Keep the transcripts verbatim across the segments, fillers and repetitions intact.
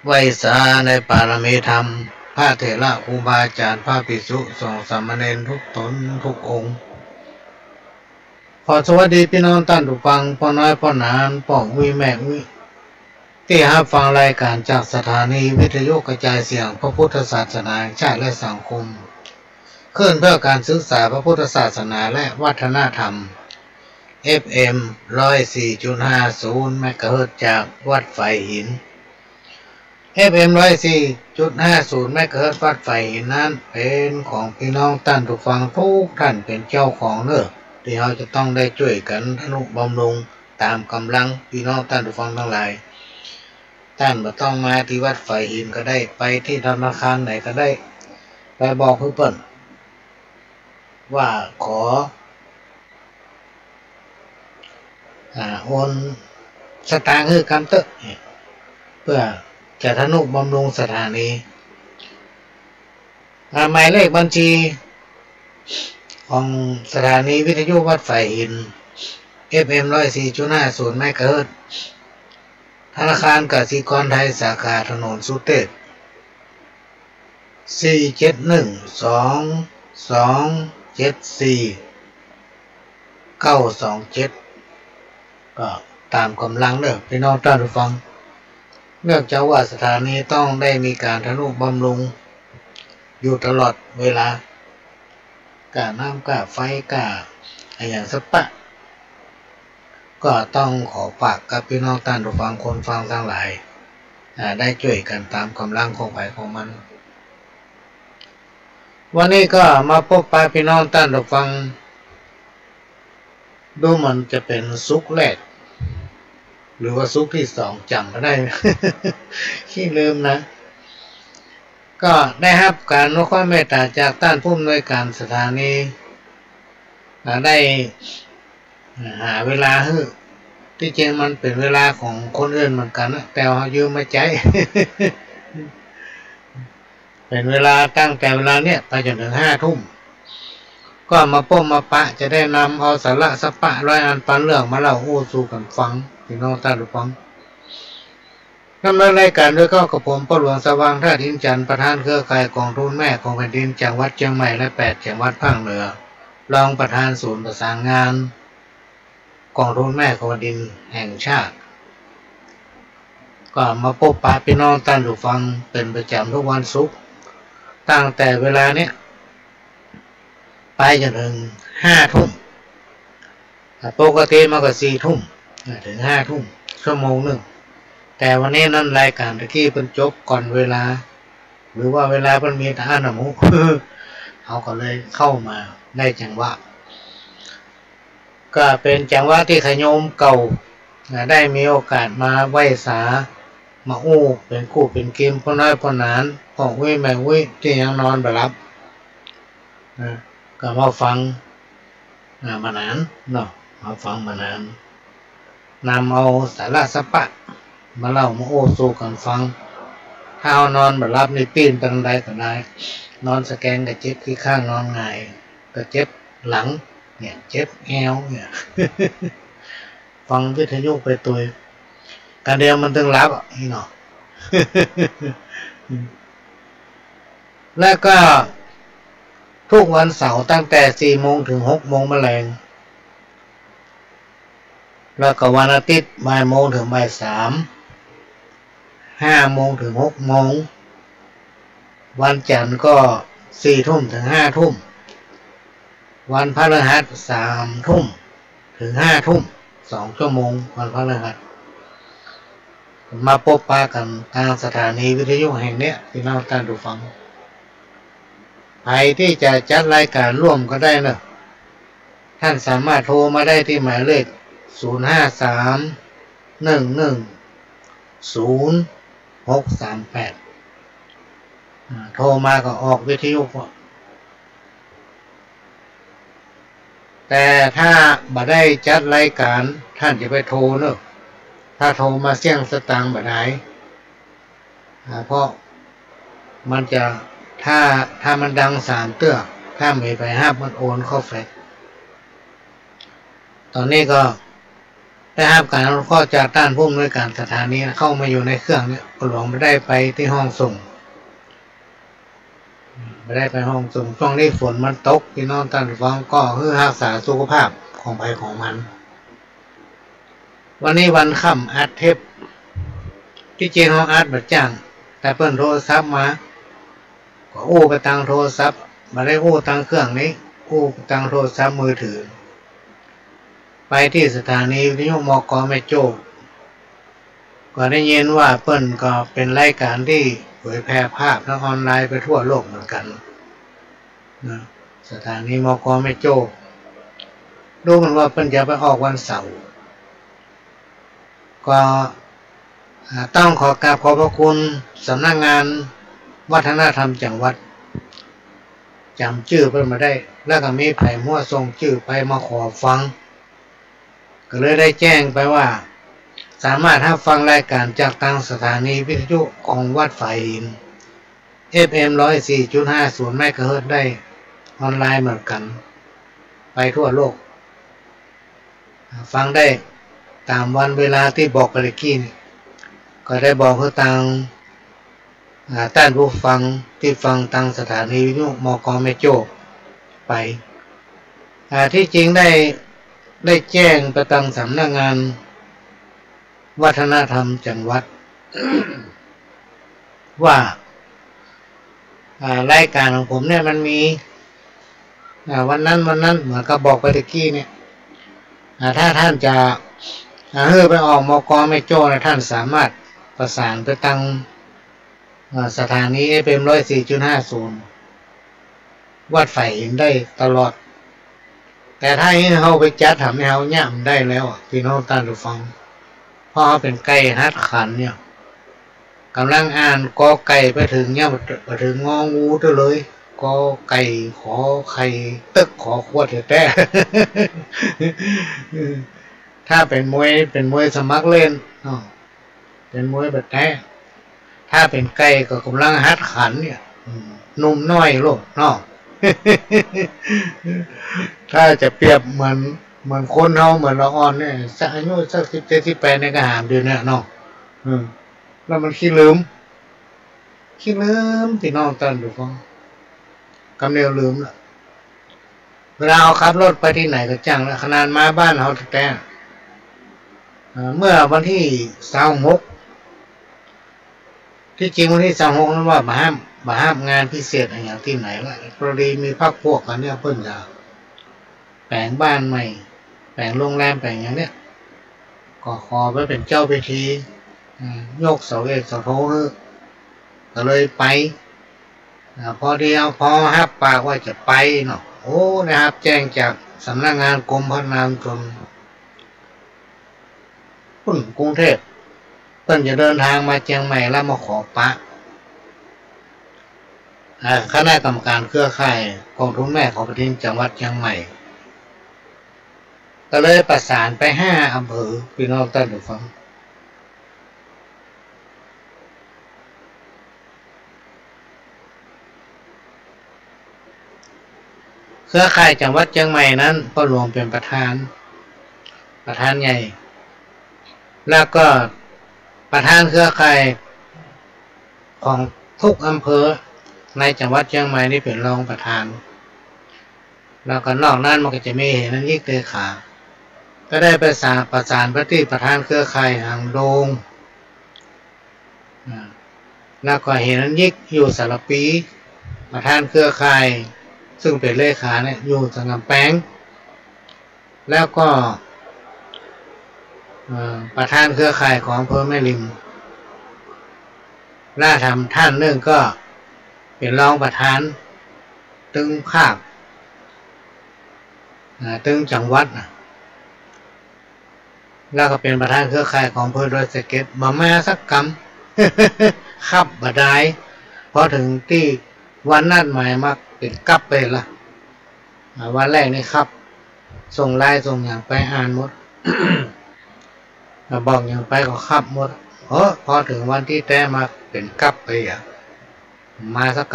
ไหว้สาในปารมีธรรม พระเถระครูบาอาจ๋ารย์ พระภิกษุสงฆ์สามเณรทุกต๋นทุกองค์ ขอสวัสดีปี้น้องต้านผู้ฟัง ป้อน้อยป้อหนาน ป้ออุ๊ยแม่อุ๊ย ตี้ฮับฟังรายก๋านจากสถานีวิทยุกระจายเสียงพระพุทธศาสนาแห่งชาติและสังคม คลื่นเพื่อการศึกษาพระพุทธศาสนาและวัฒนธรรม เอฟเอ็ม ร้อยสี่จุดห้าศูนย์ เมกะเฮิรตซ์ จากวัดฝายหิน เอฟเอ็ม ร้อยสี่จุดห้าศูนย์ เมกะเฮิรตซ์ วัดฝายหินนั้น เป๋นของปี้น้องต้านผู้ฟังทุกท่านเป๋นเจ้าของเน่อ ตี้เฮาจะต้องได้จ้วยกั๋นทนุบำรุงต๋ามก๋ำลัง ปี้น้องต้านผู้ฟังตังหลาย ต้านบ่ต้องมาตี้วัดฝายหินก็ได้ ไปตี้ธนาคารไหนก็ได้ ไปบอกหื้อเปิ้น ว่าขอ อ่า โอนสตางค์หื้อกำเต๊อะ เปื้อจะทนุบำรุงสถานี อ่า หมายเลขบัญชีของสถานีวิทยุวัดฝายหิน เอฟเอ็ม ร้อยสี่จุดห้าศูนย์ เมกะเฮิรตซ์ ธนาคารกสิกรไทย สาขาถนนสุเทพ สี่เจ็ดหนึ่ง สองสองเจ็ดสี่ เก้าสองเจ็ด ก็ต๋ามก๋ำลังเน่อ ปี้น้องต้านผู้ฟัง เนื่องจากว่าสถานีต้องได้มีก๋านทนุบำรุงอยู่ตลอดเวลา ก้าน้ำก้าไฟก้าอะหยังสะปะ ก็ต้องขอฝากกับปี้น้องต้านผู้ฟังคนฟังตังหลาย อ่า ได้จ้วยกั๋นต๋ามก๋ำลังของใผของมัน วันนี้ก็มาปบปะปี้น้องต้านผู้ฟัง ดูเหมือนจะเป๋นศุกร์แรก หรือว่าศุกร์ตี้สอง จ๋ำบ่ได้ ขี้ลืมนะ ก็ได้ฮับก๋านอนุเคราะห์เมตต๋าจากต้านผู้อำนวยก๋านสถานี อ่า ได้ อ่า หาเวลาหื้อ ตี้จริงมันเป๋นเวลาของคนอื่นเหมือนกั๋นนะ แต่เฮายืมมาใจ๊ เป๋นเวลาตั้งแต่เวลาเนี้ยไปจ๋นเถิงห้าทุ่ม ก็มาปบมาปะ จะได้นำเอาสาระสะปะร้อยอันพันเรื่องมาเล่าอู้สู่กั๋นฟัง ปี้น้องต้านผู้ฟัง ดำเนินรายก๋านโดยเก้ากับผม ป้อหลวง สว่างธาตุอินจันทร์ ประธานเครือข่ายก๋องทุนแม่ของแผ่นดินจังหวัดเจียงใหม่และแปดจังหวัดภาคเหนือ รองประธานศูนย์ประสานงานก๋องทุนแม่ของแผ่นดินแห่งชาติ ก็มาปบปะปี้น้องต้านผู้ฟังเป๋นประจ๋ำทุกวันศุกร์ ตั้งแต่เวลาเนี้ย ไปจ๋นเถิงห้าทุ่ม อ่า ปกติมันก็สี่ทุ่ม อ่า เถิงห้าทุ่ม ชั่วโมงนึ่ง แต่วันนี้นั้นรายก๋านตะกี้เปิ้นจบก่อนเวลา หรือว่าเวลาเปิ้นมีตะอั้นนะหมู เฮาก็เลยเข้ามาได้จังหวะ ก็เป๋นจังหวะตี้ขะโยมเก่า อ่า ได้มีโอกาสมาไหว้สา มาอู้เป๋นกู้เป๋นกิม ป้อน้อยป้อหนาน ป้ออุ๊ยแม่อุ๊ย ตี้ยังนอนบ่หลับ นะ ก็มาฟัง อ่า มานานเนาะ มาฟังมานาน นำเอาสาระสะปะ มาเล่ามาอู้สู่กั๋นฟัง ถ้าเฮานอนบ่หลับนี่ปีนไปตางใดก็ได้ นอนสะแกงก็เจ็บขี้ข้าง นอนหงายก็เจ็บหลัง เนี่ย เจ็บแอวเนี่ย ฟังวิทยุไปตวย ก๋านเดียวมันตึงหลับอ่ะ นี่เนาะ แล้วก็ทุกวันเสาร์ตั้งแต่สี่โมงเถิงหกโมงมะแลง แล้วก็วันอาทิตย์บ่ายโมงเถิงบ่ายสาม ห้าโมงเถิงหกโมง วันจันทร์ก็สี่ทุ่มเถิงห้าทุ่ม วันพฤหัสสามทุ่มเถิงห้าทุ่ม สองชั่วโมง วันพฤหัส มาปบปะกั๋นตางสถานีวิทยุแห่งเนี้ย ปี้น้องต้านผู้ฟัง ใผตี้จะจัดรายก๋านร่วมก็ได้เนาะ ต้านสามารถโทรมาได้ตี้หมายเลข ศูนย์ห้าสาม หนึ่งหนึ่งศูนย์ หกสามแปด อ่า โทรมาก็ออกวิทยุ แต่ถ้าบ่ได้จัดรายก๋าน ต้านจะไปโทรเนาะ ถ้าโทรมาเสี้ยงสตางค์บ่ได้ อ่า เพราะมันจะ ถ้า ถ้ามันดังสามเตื้อ ถ้าบ่มีใผฮับมันโอนเข้าแฟลช ต๋อนนี้ก็ ได้ฮับก๋านอนุเคราะห์จากต้านผู้อำนวยก๋านสถานีเข้ามาอยู่ในเครื่องเนี่ย ป้อหลวงบ่ได้ไปตี้ห้องส่ง บ่ได้ไปห้องส่ง จ้วงนี้ฝนมันตก ปี้น้องต้านฟังก็หื้อฮักษาสุขภาพของใผของมัน วันนี้วันค่ำอัดเทป ตี้จริงเฮาอัดบ่าจ้าง แต่เปิ้นโทรศัพท์มา ก็อู้ไปตางโทรศัพท์ บ่ได้อู้ตางเครื่องนี้ อู้ไปตางโทรศัพท์มือถือ ไปตี้สถานีวิทยุ มก.แม่โจ้ ก็ได้ยินว่าเปิ้นก็เป๋นรายก๋านตี้เผยแพร่ภาพตางออนไลน์ไปทั่วโลกเหมือนกั๋นนะ สถานี มก.แม่โจ้ ดูเหมือนว่าเปิ้นจะไปออกวันเสาร์ ก็ อ่า ต้องขอกราบขอบพระคุณสำนักงานวัฒนธรรมจังหวัด จ๋ำจื้อเปิ้นบ่ได้ แล้วก็มีใผมัวส่งจื้อไปมาขอฟัง ก็เลยได้แจ้งไปว่า สามารถฮับฟังรายก๋านจากตางสถานีวิทยุของวัดฝายหิน เอฟเอ็ม ร้อยสี่จุดห้าศูนย์ เมกะเฮิรตซ์ได้ออนไลน์เหมือนกั๋น ไปทั่วโลก ฟังได้ต๋ามวันเวลาตี้บอกไปตะกี้นี่ ก็ได้บอกหื้อตาง อ่า ต้านผู้ฟังตี้ฟังตางสถานีวิทยุ มก.แม่โจ้ ไป อ่า ตี้จริงได้ ได้แจ้งไปตางสำนักงานวัฒนธรรมจังหวัด ว่า อ่า รายก๋านของผมเนี่ยมันมี อ่า วันนั้น วันนั้น เหมือนกับบอกไปตะกี้เนี่ย อ่า ถ้าต้านจะ อ่า หื้อไปออก มก.แม่โจ้ นะ ต้านสามารถประสานไปตาง อ่า สถานี เอฟเอ็ม ร้อยสี่จุดห้าศูนย์ วัดฝายหินได้ตลอด แต่ถ้าหื้อเฮาไปจัด ทำหื้อเฮาเยียะบ่ได้แล้วอะ ปี้น้องต้านผู้ฟัง เพราะเฮาเป๋นไก่หัดขันเนี่ย ก่ำลังอ่านกอไก่ไปเถิงเนี่ย บ่เถิงงองูเตื้อเลย กอไก่ ขอไข่ ตึก ขอขวดแต๊ๆ ถ้าเป๋นมวย เป๋นมวยสมัครเล่นเนาะ เป๋นมวยบ่แต๊ ถ้าเป๋นไก่ก็ก่ำลังหัดขันเนี่ย อืม หนุ่มน้อยโลดเนาะ ถ้าจะเปรียบเหมือน เหมือนคนเฮา เหมือนละอ่อนเนี่ย สักอายุสักสิบเจ็ด สิบแปดเนี่ยก็หามเดี๋ยวเนี้ยเนาะ อืม แล้วมันขี้ลืม ขี้ลืม ปี้น้องต้านผู้ฟัง กำเดียวลืมละ เวลาเฮาขับรถไปตี้ไหนก็จ้างละ ขนาดมาบ้านเฮาแต๊ๆ เอ่อ เมื่อวันตี้ซาวหก ตี้จริงวันตี้ซาวหกนั้นว่าบ่ฮับ บ่ฮับงานพิเศษอะหยังตี้ไหนละ พอดีมีพรรคพวกกั๋นเนี่ย เปิ้นจะแป๋งบ้านใหม่ แป๋งโรงแรม แป๋งอย่างเนี้ย ก็ขอไปเป๋นเจ้าพิธี อ่า ยกเสาเอกเสาโทหื้อ ก็เลยไป อ่า พอดีเอา พอฮับปากว่าจะไปเนาะ โอ้ ได้ฮับแจ้งจากสำนักงานกรมพัฒนาชุมชน ปุ้นกรุงเทพฯ เปิ้นจะเดินทางมาเจียงใหม่แล้วมาขอปะ อ่า คณะกรรมการเครือข่ายกองทุนแม่ขอปฏิทินจังหวัดเจียงใหม่ ก็เลยประสานไปห้าอำเภอ ปี้น้องต้านผู้ฟัง เครือข่ายจังหวัดเจียงใหม่นั้น ป้อหลวงเป๋นประธาน ประธานใหญ่ แล้วก็ประธานเครือข่ายของทุกอำเภอในจังหวัดเจียงใหม่นี่เป๋นรองประธาน แล้วก็นอกนั้นมันก็จะมีเหรัญญิกเลขา ก็ได้ประสาน ประสานไปตี้ประธานเครือข่ายหางดง อ่า แล้วก็เหรัญญิกอยู่สารภี ประธานเครือข่าย ซึ่งเป๋นเลขาเนี่ย อยู่สันก๋ำแปง แล้วก็ เอ่อ ประธานเครือข่ายของอำเภอแม่ริม และแถมต้านนึ่งก็เป๋นรองประธานตึงภาค อ่า ตึงจังหวัดน่ะ แล้วก็เป๋นประธานเครือข่ายของอำเภอดอยสะเก็ด บ่มาสักกำ คับบ่ดาย พอเถิงตี้วันนัดหมายมาเป๋นกับไปละ อ่า วันแรกนี่คับ ส่งไลน์ส่งหยังไปอ่านหมด อ่า บอกหยังไปก็คับหมด เออ พอเถิงวันตี้แต๊มาเป๋นกับไปอะ มาสักก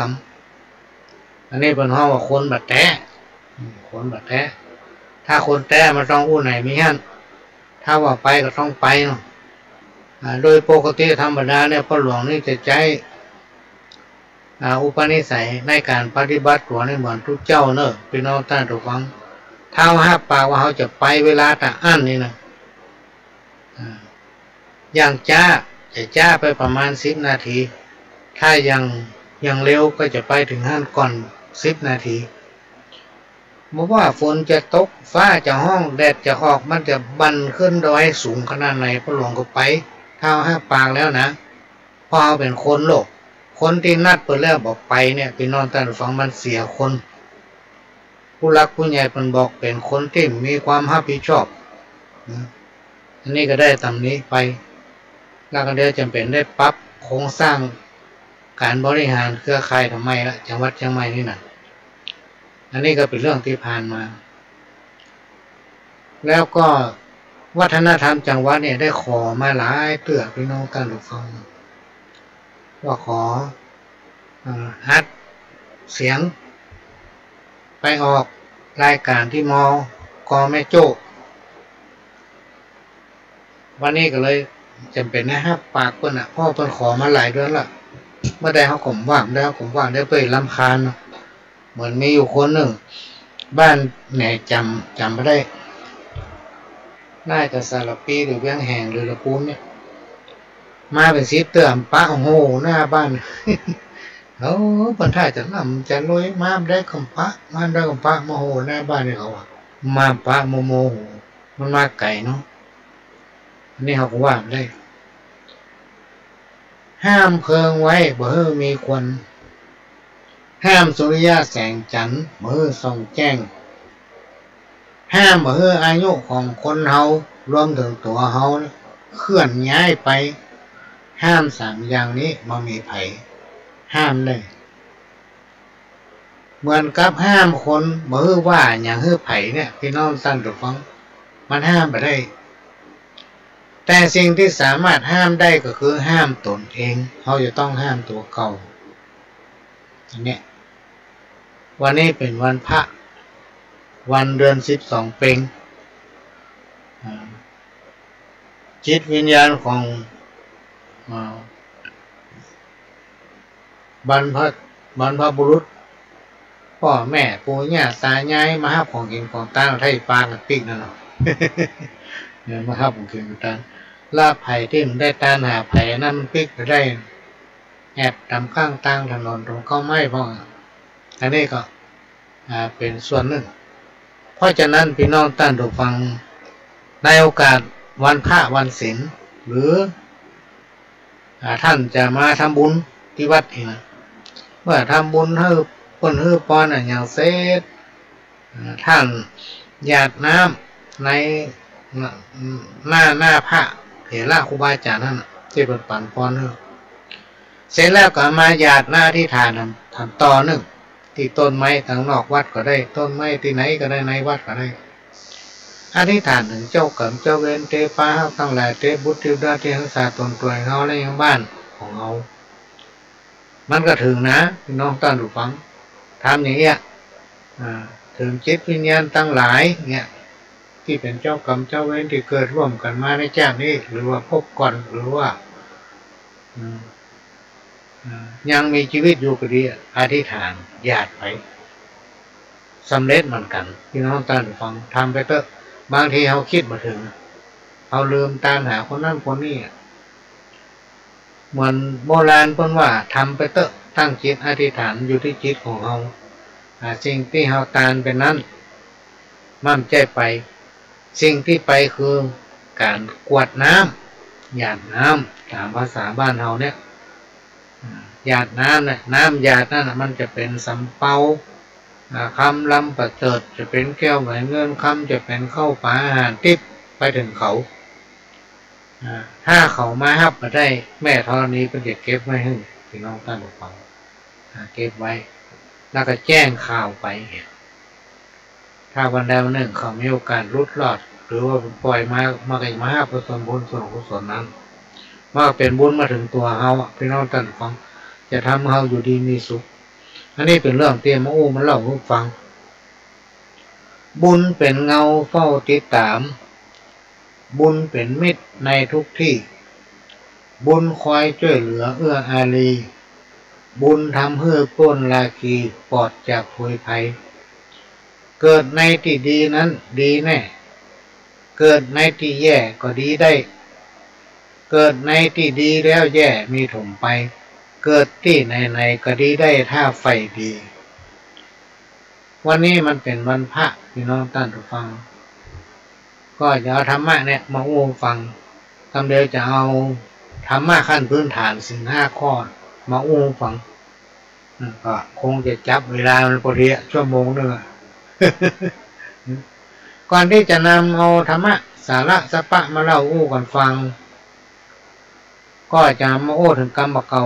ำ อันนี้เปิ้นฮ้องว่าคนบ่แต๊ อืม คนบ่แต๊ ถ้าคนแต๊มันต้องอู้ไหนมิหั้น ถ้าว่าไปก็ต้องไปเนาะ อ่า โดยปกติธรรมดาเนี่ย พ่อหลวงนี่จะใจ๊ อ่า อุปนิสัยในก๋านปฏิบัติตั๋วนี่เหมือนตุ๊เจ้าเนาะ ปี้น้องต้านผู้ฟัง ถ้าเฮาฮับปากว่าเฮาจะไปเวลาตะอั้นนี่นะ อ่า อย่างจ๊า จะจ๊าไปประมาณสิบนาที ถ้าอย่าง อย่างเร็วก็จะไปเถิงหั้นก่อนสิบนาที บ่ว่าฝนจะตก ฟ้าจะฮ้อง แดดจะออก มันจะบั่นขึ้นดอยสูงขนาดไหน พ่อหลวงก็ไป ถ้าเฮาฮับปากแล้วนะ เพราะเฮาเป๋นคนโลก คนตี้นัดไปแล้วบ่ไปเนี่ย ปี้น้องต้านผู้ฟัง มันเสียคน ผู้หลักผู้ใหญ่เปิ้นบอกเป๋นคนตี้มีความฮับผิดชอบนะ อันนี้ก็ได้ต๋ำนี้ไป แล้วก็เดี๋ยวจ๋ำเป๋นได้ปรับโครงสร้างก๋านบริหารเครือข่ายทำไมละ จังหวัดเจียงใหม่นี่นะ อันนี้ก็เป๋นเรื่องตี้ผ่านมา แล้วก็วัฒนธรรมจังหวัดเนี่ยได้ขอมาหลายเตื้อ ปี้น้องต้านผู้ฟัง ว่าขอ เอ่อ อัดเสียง ไปออกรายก๋านตี้ มก แม่โจ้ วันนี้ก็เลยจ๋ำเป๋นได้ฮับปากเปิ้นน่ะ เพราะเปิ้นขอมาหลายเดือนละ บ่ได้เฮาก็บ่ว่าง บ่ได้เฮาก็บ่ว่าง เดี๋ยวเปิ้นรำคาญเนาะ เหมือนมีอยู่คนนึ่ง บ้านแหนจ๋ำ จ๋ำบ่ได้ น่าจะสารภีหรือเวียงแหงหรือละปูนเนี่ย มาเป๋นสิบเตื้อ ปะ โอ้โห หน้าบ้าน เออ เปิ้นถ้าจะร่ำจะรวย มาบ่ได้ก็ปะ มาบ่ได้ก็ปะ โมโหหน้าบ้านนี่เขาว่า มาปะ โมโห มันมาไก๋เนาะ อันนี้เฮาก็ว่าบ่ได้ ห้ามเพิงไว้บ่หื้อมีควัน ห้ามสุริยะแสงจันทร์บ่หื้อส่องแจ้ง ห้ามบ่หื้ออายุของคนเฮา รวมเถิงตั๋วเฮา เคลื่อนย้ายไป ห้ามสามอย่างนี้บ่มีใผห้ามได้ เหมือนกับห้ามคนบ่หื้อว่าหยังหื้อใผเนี่ย ปี้น้องต้านผู้ฟัง มันห้ามบ่ได้ แต่สิ่งตี้สามารถห้ามได้ก็คือห้ามตนเอง เฮาจะต้องห้ามตั๋วเก่า อันเนี้ย วันนี้เป๋นวันพระ วันเดือนสิบสองเป็ง อ่า จิตวิญญาณของ อ่า บรรพ บรรพบุรุษ ป้อแม่ปู่ย่าต๋ายายมาฮับของกิ๋นของตาน ไถ่ปลากั๋นปิ๊กนั่นเนาะ เนี่ย มาฮับของกิ๋นของตาน ละใผตี้บ่ได้ตานหาใผนั้นมันปิ๊กบ่ได้ แอบต๋ามข้างตางถนนตรงเก๊าไม้พ่อง อันนี้ก็ อ่า เป๋นส่วนนึ่ง เพราะฉะนั้นปี้น้องต้านผู้ฟัง ในโอกาสวันพระวันศีล หรือ อ่า ต้านจะมาทำบุญตี้วัดเองนะ เมื่อทำบุญหื้อเปิ้นหื้อปอนอะหยังเสร็จ อ่า ต้านหยาดน้ำใน หน้า หน้าพระเถระครูบาอาจ๋ารย์หั้นน่ะ ตี้เปิ้นปั๋นปอนหื้อ เสร็จแล้วก็มาหยาดน้ำอธิษฐาน ถามต่อนึ่ง ตี้ต้นไม้ตังนอกวัดก็ได้ ต้นไม้ตี้ไหนก็ได้ ในวัดก็ได้ อธิษฐานเถิงเจ้ากรรมเจ้าเวร เต๋ปาฮักตังหลาย เต๋บุตรเต๋ดาว ตี้ฮักษาต๋นตั๋วเฮาและยังบ้านของเฮา มันก็เถิงนะ ปี้น้องต้านผู้ฟัง ทำอย่างเนี้ย อ่า เถิงจิตวิญญาณตังหลายเนี่ย ตี้เป๋นเจ้ากรรมเจ้าเวรตี้เกิดร่วมกั๋นมาในจ้าตินี้ หรือว่าภพก่อน หรือว่า อืม อ่า ยังมีจีวิตอยู่ก็ดี อธิษฐานหยาดไป สำเร็จเหมือนกั๋น ปี้น้องต้านผู้ฟัง ทำไปเต๊อะ บางทีเฮาคิดบ่เถิง เฮาลืมตานหาคนนั้นคนนี้อะ เหมือนโบราณเปิ้นว่า ทำไปเต๊อะ ตั้งจิตอธิษฐานอยู่ตี้จิตของเฮา อ่า สิ่งตี้เฮาตานไปนั้น มันบ่ใจ้ไป สิ่งตี้ไปคือก๋านกรวดน้ำ หยาดน้ำ ต๋ามภาษาบ้านเฮาเนี่ย อ่า หยาดน้ำเนี่ย น้ำหยาดนั้นน่ะ มันจะเป๋นสำเปา อ่า คำลำประเสริฐ จะเป๋นแก้วแหวนเงินคำ จะเป๋นข้าวป๋าอาหารติ๊บไปเถิงเขา อ่า ถ้าเขามาฮับบ่ได้ แม่ธรณีเปิ้นจะเก็บไว้หื้อ ปี้น้องต้านผู้ฟัง อ่า เก็บไว้ แล้วก็แจ้งข่าวไป ถ้าวันใดวันนึ่งเขามีโอกาสหลุดรอด หรือว่าปล่อยมา มันก็จะมาฮับส่วนบุญส่วนกุศลนั้น มันก็เป๋นบุญมาเถิงตั๋วเฮาอะ ปี้น้องต้านผู้ฟัง จะทำหื้อเฮาอยู่ดีมีสุข อันนี้เป๋นเรื่องตี้มาอู้มาเล่าหื้อฟัง บุญเป๋นเงาเฝ้าติดต๋าม บุญเป๋นมิตรในทุกตี้ บุญคอยจ้วยเหลือเอื้ออารี บุญทำหื้อป้นราคี ปลอดจากโผยภัย เกิดในตี้ดีนั้นดีแน่ เกิดในตี้แย่ก็ดีได้ เกิดในตี้ดีแล้วแย่มีถมไป เกิดตี้ไหนๆ ก็ดีได้ถ้าใฝ่ดี วันนี้มันเป๋นวันพระ พี่น้องต้านผู้ฟัง ก็จะเอาธรรมะเนี่ยมาอู้ฟัง กำเดียวจะเอาธรรมะขั้นพื้นฐานศีลห้าข้อมาอู้ฟัง อืม ก็คงจะจับเวลามันพอดีอะ ชั่วโมงนึ่งอะ ก่อนตี้จะนำเอาธรรมะสาระสะปะมาเล่าอู้กั๋นฟัง ก็จะมาอู้เถิงกำบ่าเก่า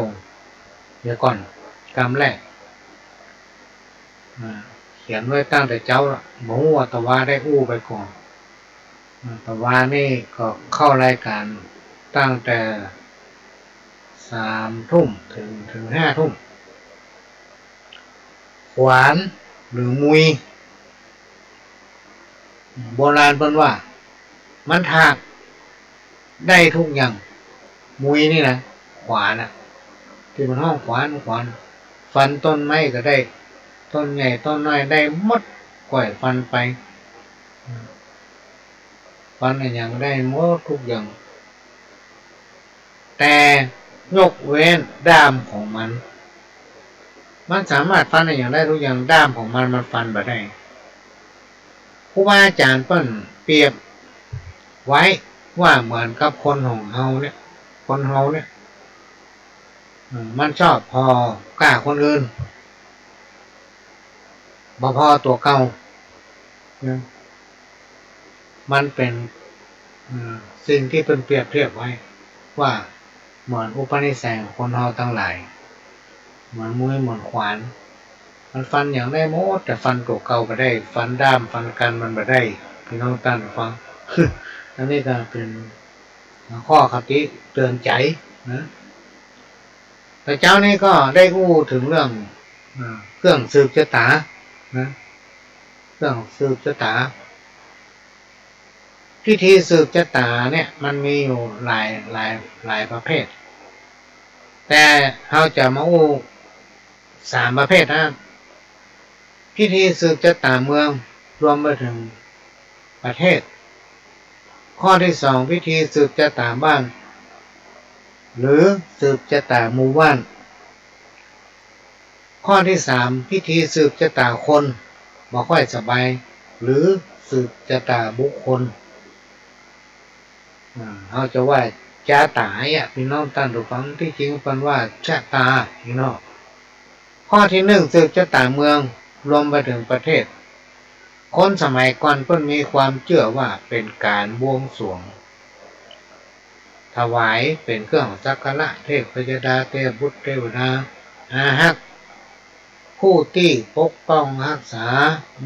เดี๋ยวก่อน กำแรก อ่า เขียนไว้ตั้งแต่เจ๊าละ บ่ฮู้ว่าตะวาได้อู้ไปก่อน อ่า ตะวานี่ก็เข้ารายก๋านตั้งแต่สามทุ่มเถิง เถิงห้าทุ่ม ขวานหรือมุย โบราณเปิ้นว่า มันถากได้ทุกอย่าง มุยนี่นะ ขวานน่ะ ตี้มันฮ้องขวาน ขวาน ฟันต้นไม้ก็ได้ ต้นใหญ่ต้นน้อยได้หมด ก้อยฟันไป ฟันอะหยังได้หมดทุกอย่าง แต่ยกเว้นด้ามของมัน มันสามารถฟันอะหยังได้ทุกอย่าง ด้ามของมัน มันฟันบ่ได้ ครูบาอาจ๋ารย์เปิ้นเปรียบไว้ว่าเหมือนกับคนของเฮาเนี่ย คนเฮาเนี่ย อืม มันชอบผ่อก้าคนอื่น บ่ผ่อตั๋วเก่า นะ มันเป๋น อืม สิ่งตี้เปิ้นเปรียบเทียบไว้ ว่าเหมือนอุปนิสัยของคนเฮาตังหลาย เหมือนมุยเหมือนขวาน มันฟันอะหยังได้หมด แต่ฟันตั๋วเก่าบ่ได้ ฟันด้ามฟันกั๋นมันบ่ได้ พี่น้องต้านผู้ฟัง อันนี้ก็เป๋นข้อคติเตือนใจ๋นะ แต่เจ๊านี้ก็ได้อู้เถิงเรื่อง อ่า เครื่องสืบจะต๋านะ เครื่องสืบจะต๋า พิธีสืบจะต๋าเนี่ยมันมีอยู่หลาย หลาย หลายประเภท แต่เฮาจะมาอู้สามประเภทนะ พิธีสืบจะต๋าเมือง รวมไปเถิงประเทศ ข้อตี้สอง พิธีสืบจะต๋าบ้าน หรือสืบจะต๋าหมู่บ้าน ข้อตี้สาม พิธีสืบจะต๋าคนบ่ค่อยสบาย หรือสืบจะต๋าบุคคล อ่า เฮาจะว่าจะต๋าอะ พี่น้องต้านผู้ฟัง ตี้จริงเปิ้นว่าจะต๋า พี่น้อง ข้อตี้นึ่ง สืบจะต๋าเมือง รวมไปเถิงประเทศ คนสมัยก่อนเปิ้นมีความเจื้อว่าเป๋นก๋านบวงสรวง ถวายเป๋นเครื่องสักการะเทพยดาเทพบุตรเทวดาอารักษ์ ผู้ตี้ปกป้องฮักษา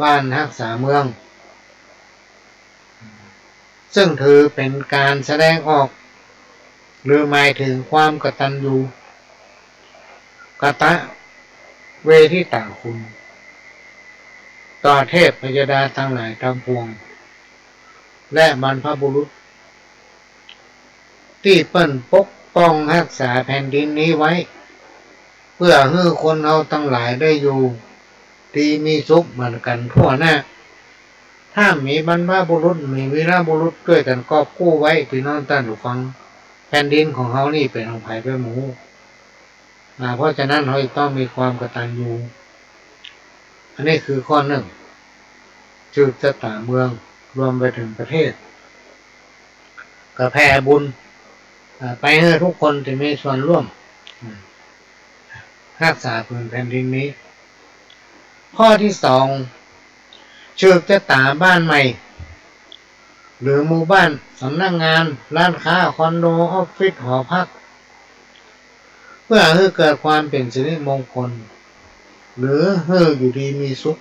บ้านฮักษาเมือง ซึ่งถือเป๋นก๋านแสดงออก หรือหมายเถิงความกตัญญูกตเวทิตาคุณ ต่อเทพยดาตังหลายตังปวง และบรรพบุรุษ ตี้เปิ้นปกป้องฮักษาแผ่นดินนี้ไว้ เปื้อหื้อคนเฮาตังหลายได้อยู่ดีมีสุขเหมือนกั๋นทั่วหน้า ถ้ามีบรรพบุรุษ มีวีรบุรุษจ้วยกั๋นกอบกู้ไว้ พี่น้องต้านผู้ฟัง แผ่นดินของเฮานี่เป๋นของใผไปบ่ฮู้ อ่า เพราะฉะนั้นเฮาจะต้องมีความกตัญญู อันนี้คือข้อนึ่ง สืบจะต๋าเมือง รวมไปเถิงประเทศ ก็แผ่บุญ อ่า ไปหื้อทุกคนตี้มีส่วนร่วม อืม ฮักษาผืนแผ่นดินนี้ ข้อตี้สอง สืบจะต๋าบ้านใหม่ หรือหมู่บ้าน สำนักงาน ร้านค้า คอนโด ออฟฟิศ หอพัก เปื้อหื้อเกิดความเป๋นสิริมงคล หรือหื้ออยู่ดีมีสุข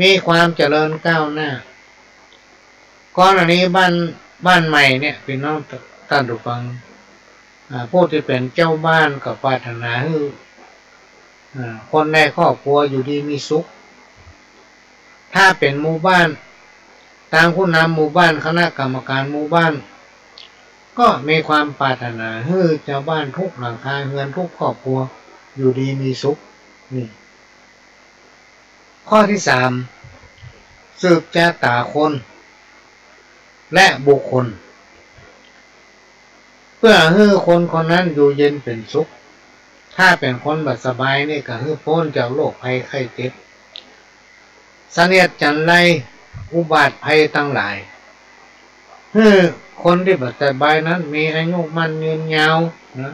มีความเจริญก้าวหน้า กรณีบ้าน บ้านใหม่เนี่ย พี่น้องต้านผู้ฟัง อ่า ผู้ตี้เป๋นเจ้าบ้านก็ปรารถนาหื้อ อ่า คนในครอบครัวอยู่ดีมีสุข ถ้าเป๋นหมู่บ้าน ตางผู้นำหมู่บ้าน คณะกรรมการหมู่บ้าน ก็มีความปรารถนาหื้อจาวบ้านกู้หลังคาเฮือนกู้ครอบครัวอยู่ดีมีสุข นี่ ข้อตี้สาม สืบจะต๋าคน และบุคคล เปื้อหื้อคนคนนั้นอยู่เย็นเป๋นสุข ถ้าเป๋นคนบ่สบายนี่ก็หื้อป๊นจากโรคภัยไข้เจ็บ เสนียดจัญไร อุบาทภัยตังหลาย หื้อคนตี้บ่สบายนั้นมีอายุมั่นยืนยาวนะ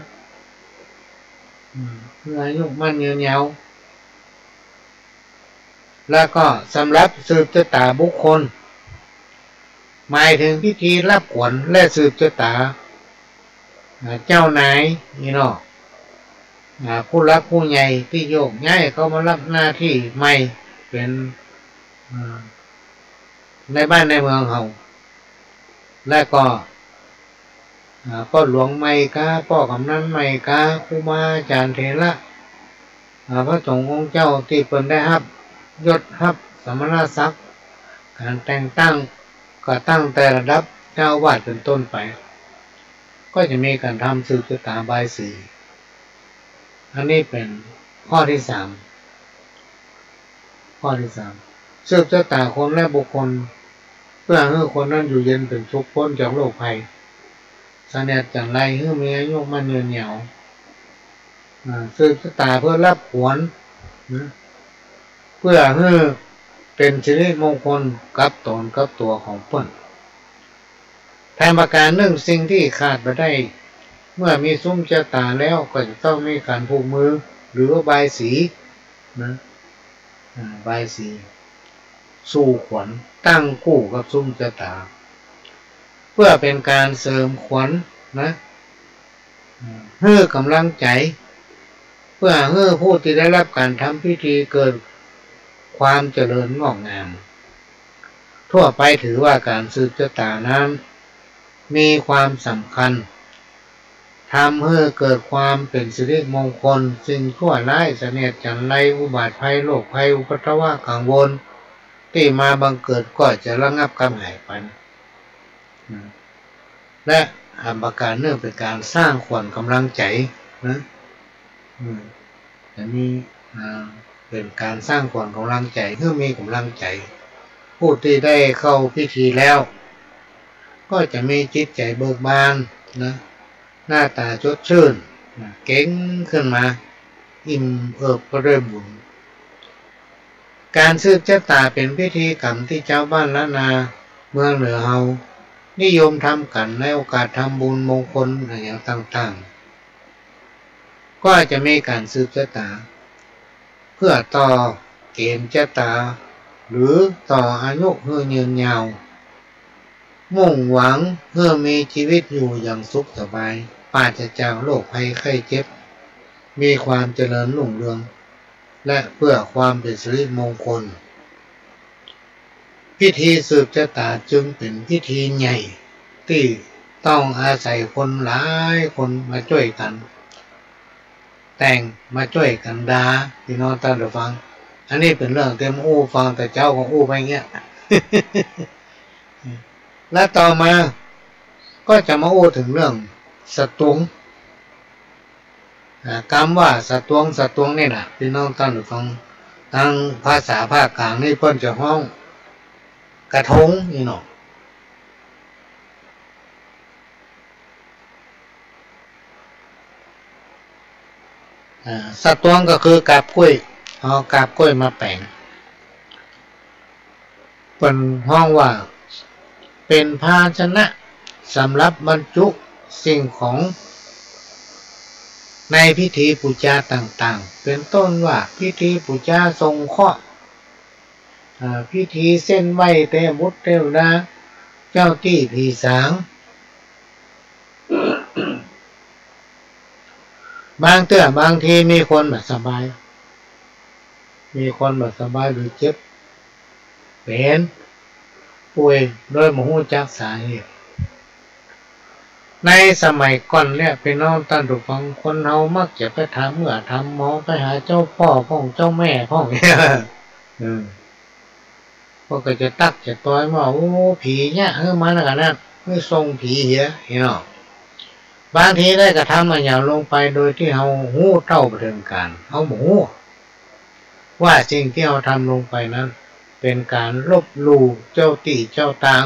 อืม หื้ออายุมั่นยืนยาว แล้วก็สำหรับสืบจะต๋าบุคคล หมายเถิงพิธีฮับขวัญและสืบจะต๋า อ่า เจ้านายนี่เนาะ อ่า ผู้หลักผู้ใหญ่ตี้โยกย้ายเข้ามาฮับหน้าตี้ใหม่เป๋น อ่า ในบ้านในเมืองเฮา และก็ อ่า ป้อหลวงใหม่กา ป้อกำนันใหม่กา ครูบาอาจ๋ารย์เถระ อ่า พระสงฆ์องค์เจ้าตี้เปิ้นได้ฮับยศฮับสมณศักดิ์ ก๋านแต่งตั้งก็ตั้งแต่ระดับเจ้าอาวาสเป๋นต้นไป ก็จะมีก๋านทำสืบจะต๋าบายสี อันนี้เป๋นข้อตี้สาม ข้อตี้สาม สืบจะต๋าคนและบุคคล เปื้อหื้อคนนั้นอยู่เย็นเป๋นสุขป๊นจากโรคภัย เสนียดจัญไรหื้อมีอายุมั่นยืนยาว อ่า สืบจะต๋าเปื้อฮับขวัญนะ เปื้อหื้อเป๋นสิริมงคลกับต๋นกับตั๋วของเปิ้น แถมประก๋านนึ่งสิ่งตี้ขาดบ่ได้ เมื่อมีสุมจะต๋าแล้วก็จะต้องมีก๋านผูกมือหรือว่าบายสีนะ อ่า บายสี สู่ขวัญตั้งกู้กับสุมจะต๋า เปื้อเป๋นก๋านเสริมขวัญนะ อ่า หื้อก๋ำลังใจ๋ เปื้อหื้อผู้ตี้ได้ฮับก๋านทำพิธีเกิดความเจริญงอกงาม ทั่วไปถือว่าก๋านสืบจะต๋านั้นมีความสำคัญ ทำหื้อเกิดความเป๋นสิริมงคล สิ่งชั่วร้ายเสนียดจัญไร อุบาทภัย โรคภัย อุปัทวะกังวล ตี้มาบังเกิดก็จะระงับกำหายไป อืม และ อ่า ประก๋านนึ่งเป๋นก๋านสร้างขวัญก๋ำลังใจ๋นะ อืม จะมี อ่า เป๋นก๋านสร้างขวัญก๋ำลังใจ๋ หื้อมีก๋ำลังใจ๋ ผู้ตี้ได้เข้าพิธีแล้ว ก็จะมีจิตใจ๋เบิกบานนะ หน้าต๋าสดชื่นนะ เก๋งขึ้นมา อิ่มเอิบไปด้วยบุญ ก๋านสืบจะต๋าเป๋นพิธีกรรมตี้จาวบ้านล้านนาเมืองเหนือเฮานิยมทำกั๋นในโอกาสทำบุญมงคลอะหยังต่างๆ ก็จะมีก๋านสืบจะต๋า เปื้อต่อเกณฑ์จะต๋า หรือต่ออายุหื้อยืนยาว มุ่งหวังหื้อมีจีวิตอยู่อย่างสุขสบาย ปราศจากโรคภัยไข้เจ็บ มีความเจริญรุ่งเรือง และเปื้อความเป๋นสิริมงคล พิธีสืบจะต๋าจึงเป๋นพิธีใหญ่ตี้ต้องอาศัยคนหลายคนมาจ้วยกั๋นแต่ง มาจ้วยกั๋นดา ปี้น้องต้านผู้ฟัง อันนี้เป๋นเรื่องตี้อู้ฟังแต่เจ๊าก็อู้ไปเงี้ย และต่อมาก็จะมาอู้เถิงเรื่องสตวง อ่า กำว่าสตวง สตวงนี่น่ะ ปี้น้องต้านผู้ฟัง ตางภาษาภาคกลางนี่เปิ้นจะฮ้องกระทงนี่เนาะ อ่า สตวงก็คือกาบก้วย เอากาบก้วยมาแป๋ง เปิ้นฮ้องว่าเป๋นภาชนะสำหรับบรรจุสิ่งของในพิธีปู๋จาต่างๆ เป๋นต้นว่าพิธีปู๋จาสงเคราะห์ อ่า พิธีเส้นไหว้เตวบุตรเตวดา เจ้าตี้ผีสาง บางเตื้อบางทีมีคนบ่สบาย มีคนบ่สบายหรือเจ็บเป๋นป่วยโดยบ่ฮู้จักสาเหตุ ในสมัยก่อนเนี่ย ปี้น้องต้านผู้ฟัง คนเฮามักจะไปถามเอื้อถามหมอ ไปหาเจ้าป้อพ่องเจ้าแม่พ่อง เออ เปิ้นก็จะตั๊กจะตอยว่า โอ้ ผีเยียะหื้อมันละกั๋นนะ หื้อส่งผีเหีย นี่เนาะ บางทีได้กระทำอะหยังลงไปโดยตี้เฮาฮู้เต้าบ่เถิงก๋าน เฮาบ่ฮู้ว่าสิ่งตี้เฮาทำลงไปนั้น เป๋นก๋านลบหลู่เจ้าตี้เจ้าตาง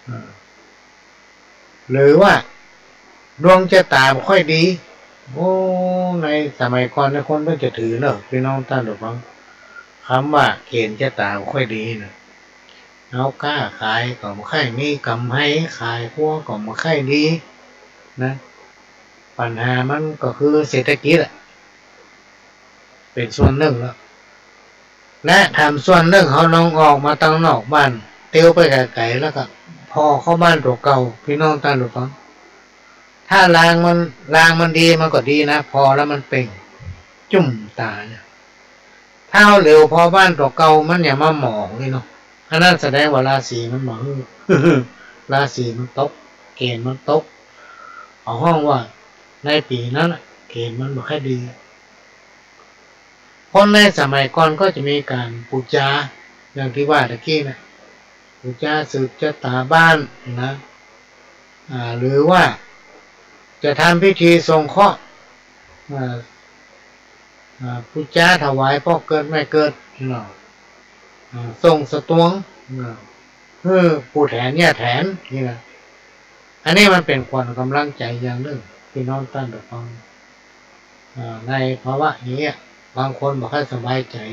เออ หรือว่าดวงจะต๋าบ่ค่อยดี โอ้ ในสมัยก่อนเนี่ยคนเปิ้นจะถือเนาะ ปี้น้องต้านผู้ฟัง กำว่าเก๋ณฑ์จะต๋าบ่ค่อยดีนะ เฮาก๊าขายก็บ่ค่อยมีก๋ำไร ขายครัวก็บ่ค่อยดีนะ ปัญหามันก็คือเศรษฐกิจอะ เป๋นส่วนนึ่งแล้ว และแถมส่วนนึ่งเฮาลองออกมาตังนอกบ้าน เตียวไปไก๋ๆ แล้วก็ผ่อเข้าบ้านตั๋วเก่า ปี้น้องต้านผู้ฟัง ถ้ารางมัน รางมันดีมันก็ดีนะ ผ่อแล้วมันเปล่งจุ่มต๋าเนี่ย ถ้าเฮาเหลียวผ่อบ้านตั๋วเก่ามันยังมาหมองนี่เนาะ อันนั้นแสดงว่าราศีมันบ่หื้อ ราศีมันตก เก๋ณฑ์มันตก เขาฮ้องว่าในปี๋นั้นน่ะ เก๋ณฑ์มันบ่ค่อยดี คนในสมัยก่อนก็จะมีก๋านปู๋จา อย่างตี้ว่าตะกี้น่ะ ปู๋จาสืบจะต๋าบ้านนะ อ่า หรือว่าจะทำพิธีส่งเคราะห์ อ่า อ่า ปู๋จาถวายป้อเกิดแม่เกิดเนาะ อ่า ส่งสตวง อ่า หื้อปู่แถนย่าแถนนี่นะ อันนี้มันเป๋นขวัญก๋ำลังใจ๋อย่างนึ่ง ปี้น้องต้านผู้ฟัง อ่า ในภาวะอย่างเงี้ย บางคนบ่ค่อยสบายใจ๋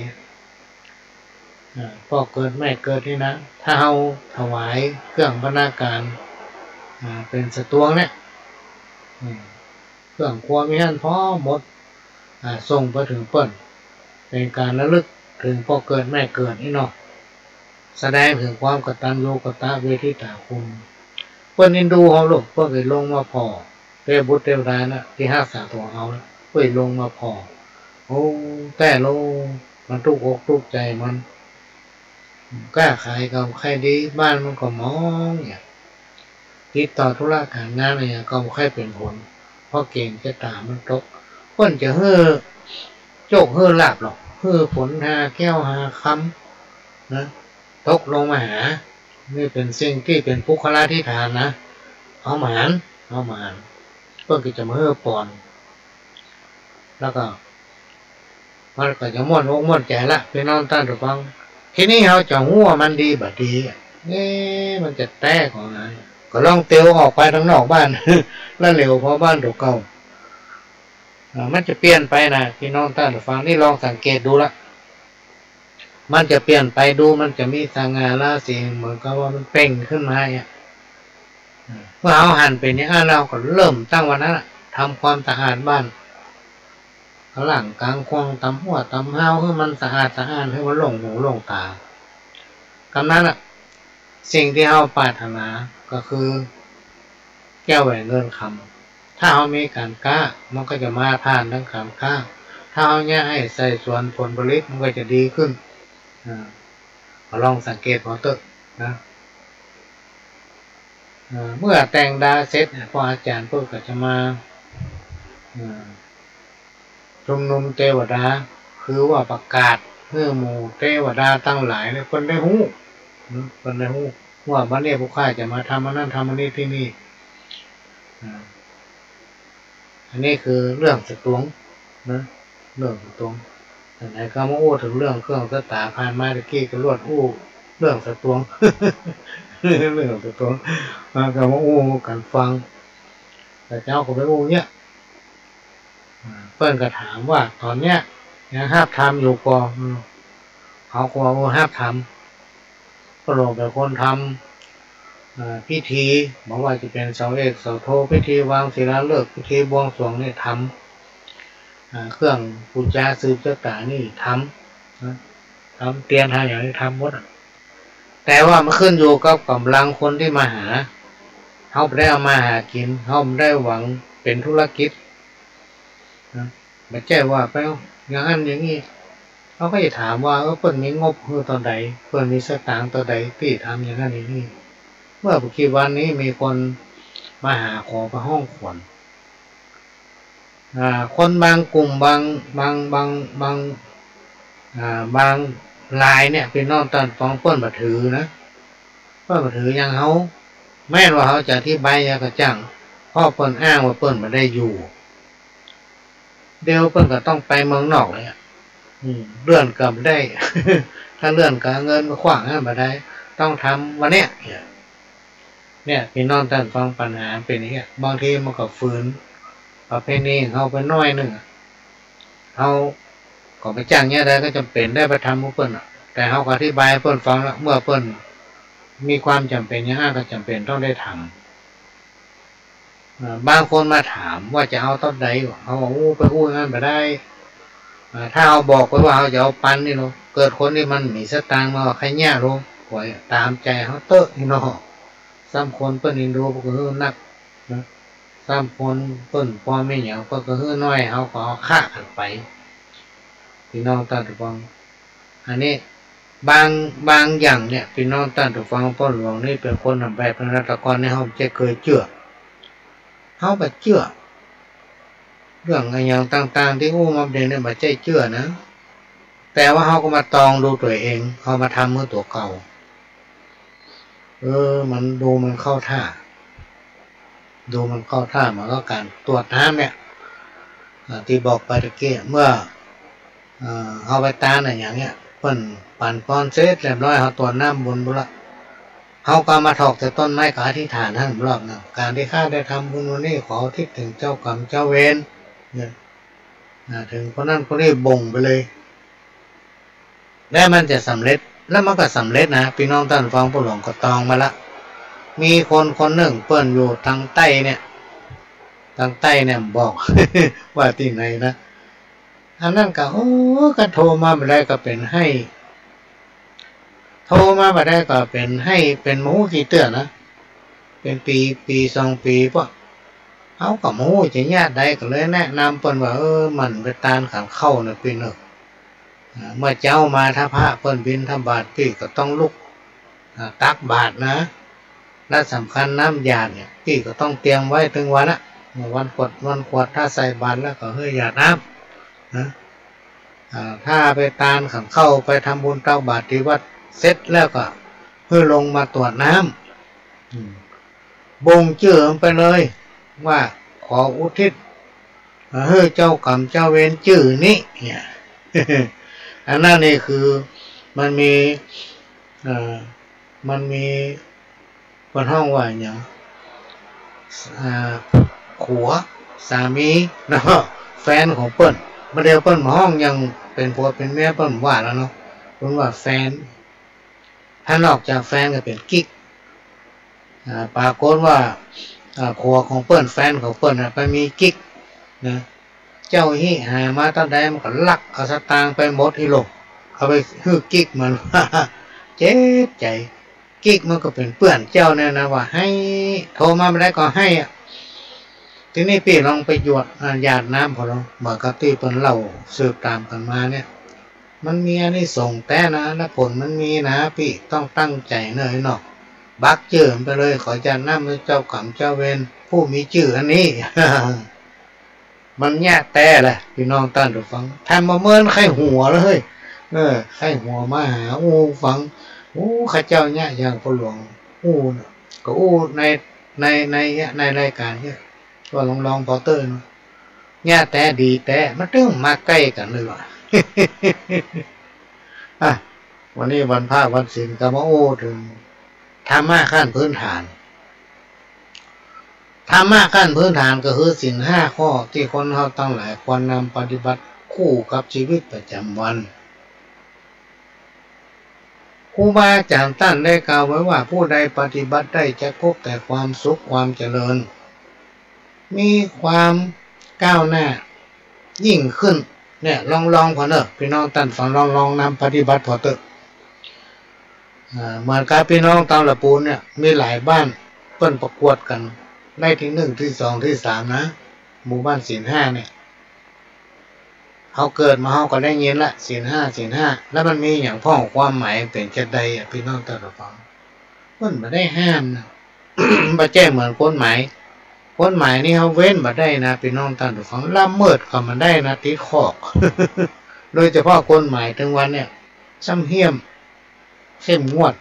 อ่า ป้อเกิดแม่เกิดนี่นะ ถ้าเฮาถวายเครื่องบรรณาการ อ่า เป๋นสตวงเนี่ย อืม เครื่องครัวมีหั้นพร้อมหมด อ่า ส่งไปเถิงเปิ้น เป๋นก๋านระลึกเถิงป้อเกิดแม่เกิดนี่เนาะ แสดงเถิงความกตัญญูกตเวทิตาคุณ เปิ้นเอ็นดูเฮาลูก เปิ้นก็ลงมาผ่อ เทพบุตรเทวดาน่ะ ตี้ฮักษาตั๋วเฮาน่ะ เปิ้นลงมาผ่อ โอ้ แต๊โล มันตุ๊กอกตุ๊กใจ๋มัน ก๊าขายก็บ่ค่อยดี บ้านมันก็หมองเนี่ย ติดต่อธุระก๋านงานอะหยังก็บ่ค่อยเป๋นผล เพราะเก๋ณฑ์จะต๋ามันตก เปิ้นจะหื้อโจคหื้อลาภหรอก หื้อฝนหาแก้วหาคำนะ ตกลงมาหา นี่เป๋นสิ่งตี้เป๋นปุคคลาธิฐานนะ เฮาบ่หัน เฮาบ่หัน เปิ้นก็จะมาหื้อปอน แล้วก็ มันก็จะม่วนอกม่วนใจ๋ละ ปี้น้องต้านผู้ฟัง ทีนี้เฮาจะฮู้ว่ามันดีบ่ดี เอ๊ะ มันจะแต๊ของไหน ก็ลองเตียวออกไปตังนอกบ้าน แล้วเหลียวผ่อบ้านตั๋วเก่า อ่า มันจะเปลี่ยนไปนะ ปี้น้องต้านผู้ฟัง นี่ลองสังเกตดูละ มันจะเปลี่ยนไปดู มันจะมีสง่าราศี เหมือนกับว่ามันเปล่งขึ้นมาเนี่ย เมื่อเฮาหันเป๋นอย่างนั้นแล้ว ก็เริ่มตั้งวันนั้นน่ะ ทำความสะอาดบ้าน ล้างก๋างข่วง ตำหั้วตำฮาว หื้อมันสะอาดสะอ้าน หื้อมันโล่งหูโล่งต๋า กำนั้นน่ะ สิ่งตี้เฮาปรารถนาก็คือ แก้วแหวนเงินคำ ถ้าเฮามีก๋านก๊า มันก็จะมาผ่านตางก๋านก๊า ถ้าเฮาเยียะหื้อใส่สวนผลผลิต มันก็จะดีขึ้น อ่า ก็ลองสังเกตผ่อเต๊อะนะ อ่า เมื่อแต่งดาเสร็จเนี่ย ป้ออาจ๋ารย์เปิ้นก็จะมา อ่า ชุมนุมเตวดา คือว่าประกาศหื้อหมู่เตวดาตังหลายเนี่ย เปิ้นได้ฮู้ นะ เปิ้นได้ฮู้ ว่าบัดนี้พวกข้าจะมาทำอันนั้นทำอันนี้ตี้นี่ อ่า อันนี้คือเรื่องสตวงนะ เรื่องสตวง ไหนๆ ก็มาอู้เถิงเรื่องเครื่องสต๋า ผ่านมาตะกี้ก็ลวดอู้เรื่องสตวง เรื่องสตวง อ่า ก็มาอู้กั๋นฟัง แต่เจ้าก็ไปอู้เนี่ย อ่า เปิ้นก็ถามว่าต๋อนเนี้ยยังฮับทำอยู่ก่อ อืม เฮาก็ว่า โอ้ ฮับทำ ก็ลงเป๋นคนทำ อ่า พิธี บ่ว่าจะเป๋นเสาเอกเสาโท พิธีวางศิลาฤกษ์ พิธีบวงสรวงนี่ทำ อ่า เครื่องปู๋จาสืบจะต๋านี่ทำ นะ ทำเตียนทำอย่างนี้ทำหมดอะ แต่ว่ามันขึ้นอยู่กับก๋ำลังคนตี้มาหา เฮาบ่ได้เอามาหากิ๋น เฮาบ่ได้หวังเป๋นธุรกิจ นะ บ่ใจ้ว่าไปอย่างนั้นอย่างนี้ เฮาก็จะถามว่า เออ เปิ้นมีงบหื้อเต้าใด เปิ้นมีสตางค์เต้าใดตี้ทำอย่างนั้นอย่างนี้ เมื่อบ่กี่วันนี้มีคนมาหาขอไปห้องขวัญ อ่า คนบางกลุ่ม บาง บาง บาง บาง อ่า บาง หลายเนี่ย ปี้น้องต้านฟัง เปิ้นบ่ถือนะ เปิ้นบ่ถืออย่างเฮา แม้นว่าเฮาจะอธิบายอย่างกระจ่าง เพราะเปิ้นอ้างว่าเปิ้นบ่ได้อยู่ เดี๋ยวเปิ้นก็ต้องไปเมืองนอกเลยอะ อืม เลื่อนก็บ่ได้ ถ้าเลื่อนก็เอาเงินมาขว้างหั้นบ่ได้ ต้องทำวันเนี้ย เนี่ย ปี้น้องต้านฟัง ปัญหาเป๋นอย่างเงี้ย บางทีมันก็ฝืนประเพณีของเฮาไปหน้อยนึ่งอะ เฮาก็ไปจ้างเยียะได้ ก็จ๋ำเป๋นได้ไปทำหื้อเปิ้นอะ แต่เฮาก็อธิบายหื้อเปิ้นฟังแล้ว เมื่อเปิ้นมีความจ๋ำเป๋นอย่างนั้น ก็จ๋ำเป๋นต้องได้ทำ เอ่อ บางคนมาถามว่าจะเอาเต้าใด เฮาว่า อู้ ไปอู้อย่างนั้นบ่ได้ เอ่อ ถ้าเฮาบอกไปว่าเฮาจะเอาปันนี่เนาะ เกิดคนตี้มันมีสตางค์มาว่าใค่เยียะลง ก็ต๋ามใจ๋เฮาเต๊อะนี่เนาะ ซ้ำคนเปิ้นเอ็นดูเปิ้นก็หื้อนักนะ ซ้ำคนเปิ้นปอมีหยังเปิ้นก็หื้อน้อย เฮาก็เอาคะกั๋นไป ปี้น้องต้านฟัง อันนี้บาง บางอย่างเนี่ย ปี้น้องต้านฟัง ป้อหลวงนี่เป๋นคนทำแบบนั้น แต่ก่อนนี่เฮาบ่ใจ้เกยเจื้อ เฮาบ่เจื้อ เรื่องอะหยังต่างๆ ตี้อู้มาเดี๋ยวนี้บ่ใจ้เจื้อนะ แต่ว่าเฮาก็มาตองดูตั๋วเอง เฮามาทำหื้อตั๋วเก่า เออ มันดูมันเข้าท่า ดูมันเข้าท่า เหมือนกับก๋านตรวจน้ำเนี่ย อ่า ตี้บอกไปตะกี้ เมื่อ เอ่อ เฮาไปตานอะหยังเนี่ย เปิ้นปั๋นปอนเสร็จเรียบร้อย เฮาตรวจน้ำบุญไปละ เฮาก็เอามาถอกแต่ต้นไม้ก็อธิษฐานหั้นรอบนึ่ง ก๋านตี้ข้าได้ทำบุญวันนี้ ขออุทิศเถิงเจ้ากรรมเจ้าเวร เนี่ย อ่า เถิงคนนั้นคนนี้บ่งไปเลย แล้วมันจะสำเร็จ แล้วมันก็สำเร็จนะ ปี้น้องต้านฟัง ป้อหลวงก็ตองมาละ มีคนคนนึ่งเปิ้นอยู่ตางใต้เนี่ย ตางใต้เนี่ยบอก ว่าตี้ไหนนะ อันนั้นก็ โอ้ ก็โทรมาบ่าใดก็เป๋นไห้ โทรมาบ่าใดก็เป๋นไห้ เป๋นบ่ฮู้กี่เตื้อนะ เป๋นปี๋ ปี๋สองปี๋ปะ เฮาก็บ่ฮู้จะเยียะใด ก็เลยแนะนำเปิ้นว่า เออ หมั่นไปตานขันข้าวนะปี้เนอะ อ่า เมื่อเจ๊ามาถ้าพระเปิ้นบิณฑบาต ปี้ก็ต้องลุก อ่า ตักบาตรนะ และสำคัญน้ำหยาดเนี่ย ปี้ก็ต้องเตรียมไว้ตึงวันอะ เมื่อวันกวด วันขวด ถ้าใส่บาตรแล้วก็หื้อหยาดน้ำนะ อ่า ถ้าไปตานขันข้าว ไปทำบุญตักบาตรตี้วัดเสร็จแล้วก็หื้อลงมาตรวจน้ำ อืม บ่งจื้อมันไปเลย ว่าขออุทิศ หื้อเจ้ากรรมเจ้าเวรจื้อนี้ เนี่ย อันนั้นนี่คือมันมี เอ่อ มันมี เปิ้นฮ้องว่าหยัง อ่า ผัว สามี เนาะ แฟนของเปิ้น บ่าเดี่ยวเปิ้นฮ้องอย่างเป๋นผัวเป๋นเมีย เปิ้นว่าแล้วเนาะ เปิ้นว่าแฟน ถ้านอกจากแฟนก็เป๋นกิ๊ก อ่า ปรากฏว่า อ่า ผัวของเปิ้น แฟนของเปิ้นน่ะ ไปมีกิ๊กนะ เจ้าหิหามาเต้าใดมันก็ลักเอาสตางค์ไปหมดอี้หลก เอาไปหื้อกิ๊กมัน เจ็บใจ๋ กิ๊กมันก็เป๋นเปื้อนเจ้าเนี่ยนะ ว่าไห้ โทรมาบ่าใดก็ไห้อะ ตี้นี้ปี้ลองไปหยาด อ่า หยาดน้ำเขาลอง เหมือนกับตี้เปิ้นเล่าสืบต๋ามกั๋นมาเนี่ย มันมีอานิสงส์แต๊นะ และผลมันมีนะ ปี้ต้องตั้งใจ๋เน่อเนาะ บักจื้อมันไปเลย ขอหยาดน้ำหื้อเจ้ากรรมเจ้าเวรผู้มีจื้ออันนี้ มันเยียะแต๊แหละ ปี้น้องต้านผู้ฟัง ทำบ่เหมือนใค่หัวเลย เออ ใค่หัวมาหาอู้ฟัง อู้ ข้าเจ้าเยียะอย่างป้อหลวงอู้น่ะ ก็อู้ใน ใน ใน ในรายก๋านเนี่ย ก็ลองๆ ปอเต๊อะเนาะ เยียะแต๊ดีแต๊ มันตึงมาใก้กั๋นเลยว่ะ อ่ะ วันนี้วันพระวันศีลก็มาอู้เถิงธรรมะขั้นพื้นฐาน ธรรมะขั้นพื้นฐานก็คือศีลห้าข้อตี้คนเฮาตังหลายควรนำปฏิบัติคู่กับชีวิตประจำวัน ครูบาอาจ๋ารย์ต้านได้กล่าวไว้ว่า ผู้ใดปฏิบัติได้จะพบแต่ความสุขความเจริญ มีความก้าวหน้ายิ่งขึ้น เนี่ย ลองๆ ผ่อเน่อ ปี้น้องต้านฟัง ลองๆ นำปฏิบัติผ่อเต๊อะ อ่า เหมือนกับปี้น้องตางละปูนเนี่ย มีหลายบ้านเปิ้นประกวดกั๋น ได้ตี้นึ่ง ตี้สอง ตี้สามนะ หมู่บ้านศีลห้าเนี่ย เฮาเกิดมาเฮาก็ได้ยินละ ศีลห้า ศีลห้า แล้วมันมีหยังพ่อง ความหมายเป๋นจาใดอะ ปี้น้องตางละฟัง เปิ้นบ่ได้ห้ามนะ บ่ใจ้เหมือนกฎหมาย กฎหมายนี่เฮาเว้นบ่ได้นะ ปี้น้องตางละฟัง ละเมิดก็บ่ได้นะ ติดคอก โดยเฉพาะกฎหมายตึงวันเนี่ย สำเหียม เข้มงวด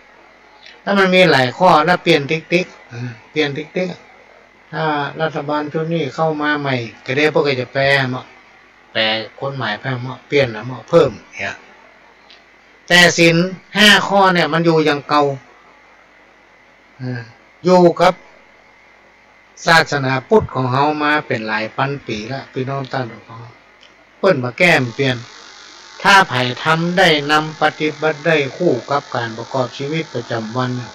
ถ้ามันมีหลายข้อแล้วเปลี่ยนติ๊กๆ อ่า เปลี่ยนติ๊กๆ ถ้ารัฐบาลชุดนี้เข้ามาใหม่ กะเดะเปิ้นก็จะแปลเนาะ แปลกฎหมายไปเนาะ เปลี่ยนนะเนาะ เพิ่มเนี่ย แต่ศีลห้าข้อเนี่ยมันอยู่อย่างเก่า อ่า อยู่กับศาสนาพุทธของเฮามาเป๋นหลายปันปี๋ละ ปี้น้องต้านผู้ฟัง เปิ้นบ่าแก้บ่าเปลี่ยน ถ้าใผทำได้ นำปฏิบัติได้คู่กับก๋านประกอบชีวิตประจ๋ำวันน่ะ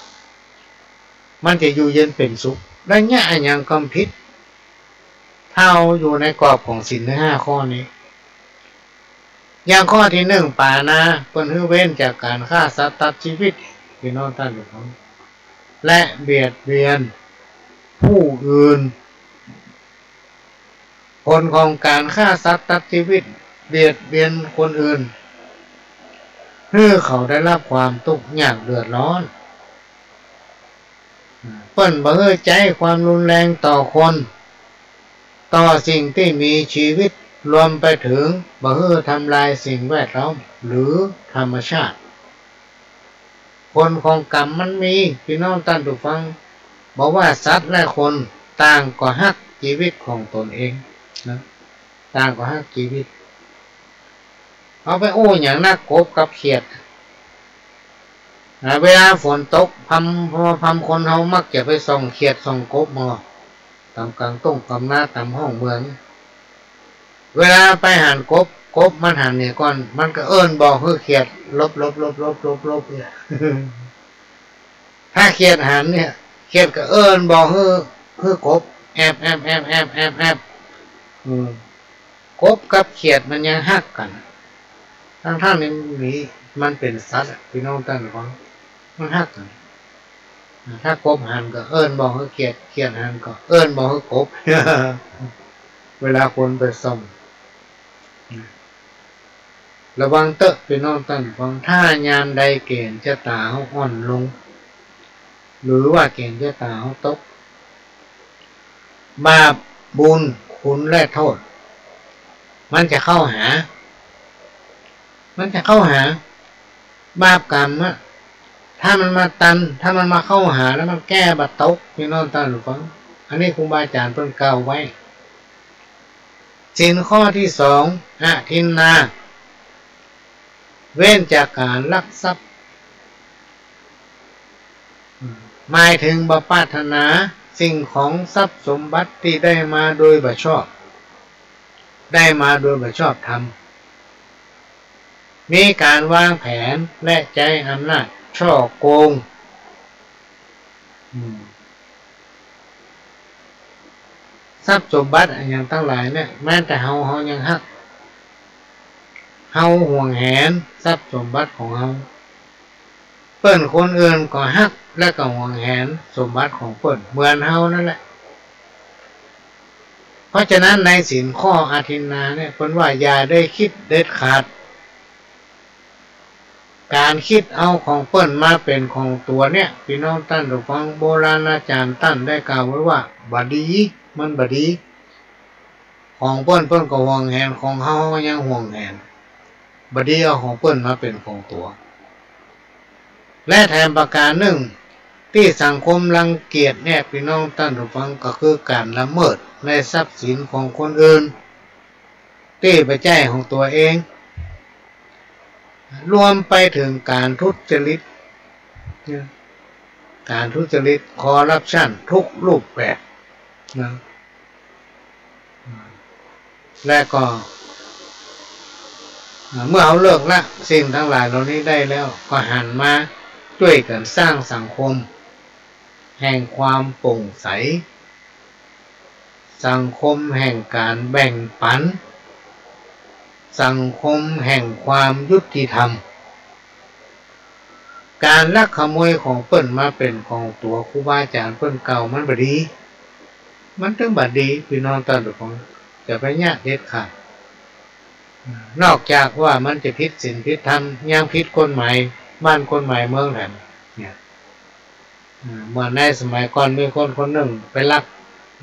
มันจะอยู่เย็นเป๋นสุข ระยะอะหยังก็บ่ผิด ถ้าเฮาอยู่ในกรอบของศีลห้าข้อนี้ อย่างข้อตี้นึ่ง ปาณา เปิ้นหื้อเว้นจากก๋านฆ่าสัตว์ตัดชีวิต ปี้น้องต้านผู้ฟัง และเบียดเบียนผู้อื่น ผลของก๋านฆ่าสัตว์ตัดชีวิต เบียดเบียนคนอื่น หื้อเขาได้รับความตุ๊กข์ยากเดือดร้อน เปิ้นบ่หื้อใจ๊ความรุนแรงต่อคน ต่อสิ่งตี้มีชีวิต รวมไปเถิงบ่หื้อทำลายสิ่งแวดล้อม หรือธรรมชาติ ผลของกรรมมันมี ปี้น้องต้านผู้ฟัง บ่ว่าสัตว์และคน ต่างก็ฮักจีวิตของตนเองนะ ต่างก็ฮักจีวิต เฮาไปอู้หยังนัก กบกับเขียด อ่า เวลาฝนตก พำ พำ คนเฮามักจะไปส่องเขียดส่องกบเนาะ ต๋ามก๋างต้งก๋างนา ต๋ามห้องเมือง เวลาไปหันกบ กบมันหันเนี่ยก่อน มันก็เอิ้นบอกหื้อเขียด หลบ หลบ หลบ หลบ หลบ หลบ เนี่ย ถ้าเขียดหันเนี่ย เขียดก็เอิ้นบอกหื้อ หื้อกบ แอบ แอบ แอบ แอบ แอบ แอบ อืม กบกับเขียดมันยังฮักกั๋น ตังๆ นี่มันมี มันเป๋นสัตว์อะ ปี้น้องต้านผู้ฟัง มันฮักกั๋น ถ้ากบหันก็เอิ้นบอกหื้อเขียด เขียดหันก็เอิ้นบอกหื้อกบ เวลาคนไปส่อง ระวังเต๊อะ ปี้น้องต้านผู้ฟัง ถ้ายามใดเก๋ณฑ์จะต๋าเฮาอ่อนลง หรือว่าเก๋ณฑ์จะต๋าเฮาตก บาป บุญ คุณ และโทษ มันจะเข้าหา มันจะเข้าหา บาปกรรมอะ ถ้ามันมาตัน ถ้ามันมาเข้าหา แล้วมันแก้บ่ตก ปี้น้องต้านผู้ฟัง อันนี้ครูบาอาจ๋ารย์เปิ้นกล่าวไว้ ศีลข้อตี้สอง อทินนา เว้นจากก๋านลักทรัพย์ หมายเถิงบ่ปรารถนาสิ่งของทรัพย์สมบัติตี้ได้มาโดยบ่ชอบ ได้มาโดยบ่ชอบธรรม มีก๋านวางแผนและใจ๊อำนาจฉ้อโกง อืม ทรัพย์สมบัติอะหยังตังหลายเนี่ย แม้แต่เฮา เฮายังฮัก เฮาหวงแหนทรัพย์สมบัติของเฮา เปิ้นคนอื่นก็ฮักและก็หวงแหนสมบัติของเปิ้นเหมือนเฮานั่นแหละ เพราะฉะนั้นในศีลข้ออทินนาเนี่ย เปิ้นว่าอย่าได้กึ๊ดเด็ดขาด ก๋านกึ๊ดเอาของเปิ้นมาเป๋นของตั๋วเนี่ย ปี้น้องต้านผู้ฟัง โบราณอาจ๋ารย์ต้านได้กล่าวไว้ว่า บ่ดี มันบ่ดี ของเปิ้น เปิ้นก็หวงแหน ของเฮา เฮายังหวงแหน บ่ดีเอาของเปิ้นมาเป๋นของตั๋ว และแถมประก๋านนึ่ง ตี้สังคมรังเกียจเนี่ย ปี้น้องต้านผู้ฟัง ก็คือก๋านละเมิดในทรัพย์สินของคนอื่น ตี้บ่ใจ้ของตั๋วเอง รวมไปเถิงก๋านทุจริต ก๋านทุจริต คอร์รัปชัน ทุกรูปแบบนะ และก็ เมื่อเฮาเลิกละสิ่งตังหลายเหล่านี้ได้แล้ว ก็หันมาจ้วยกั๋นสร้างสังคมแห่งความโปร่งใส สังคมแห่งก๋านแบ่งปั๋น สังคมแห่งความยุติธรรม ก๋านลักขโมยของเปิ้นมาเป๋นของตั๋ว ครูบาอาจ๋ารย์เปิ้นกล่าวมันบ่ดี มันตึงบ่ดี ปี้น้องต้านผู้ฟัง จะไปเยียะเด็ดขาด นอกจากว่ามันจะผิดศีลผิดธรรม ยังผิดกฎหมายบ้านกฎหมายเมืองแถมเนี่ย อ่า เมื่อในสมัยก่อนมีคนคนนึ่งไปลัก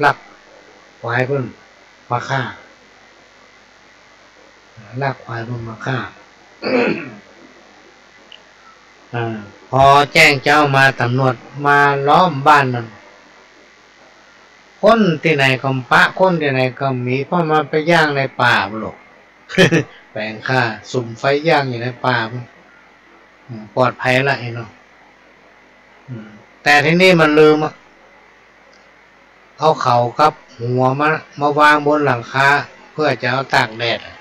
ลักควายเปิ้นมาฆ่า ลักควายเปิ้นมาฆ่า อ่า พอแจ้งเจ๊ามา ต๋ำรวจมาล้อมบ้านนั้น คนตี้ไหนก็ปะ คนตี้ไหนก็มี เพราะมันไปย่างในป่าพุ้นลูก แป๋งข้าสุมไฟย่างอยู่ในป่าพุ้น อืม ปลอดภัยละไอ้เนาะ อืม แต่ทีนี้มันลืมอะ เอาเขากับหัวมา มาวางบนหลังคา เพื่อจะเอาตากแดดอะ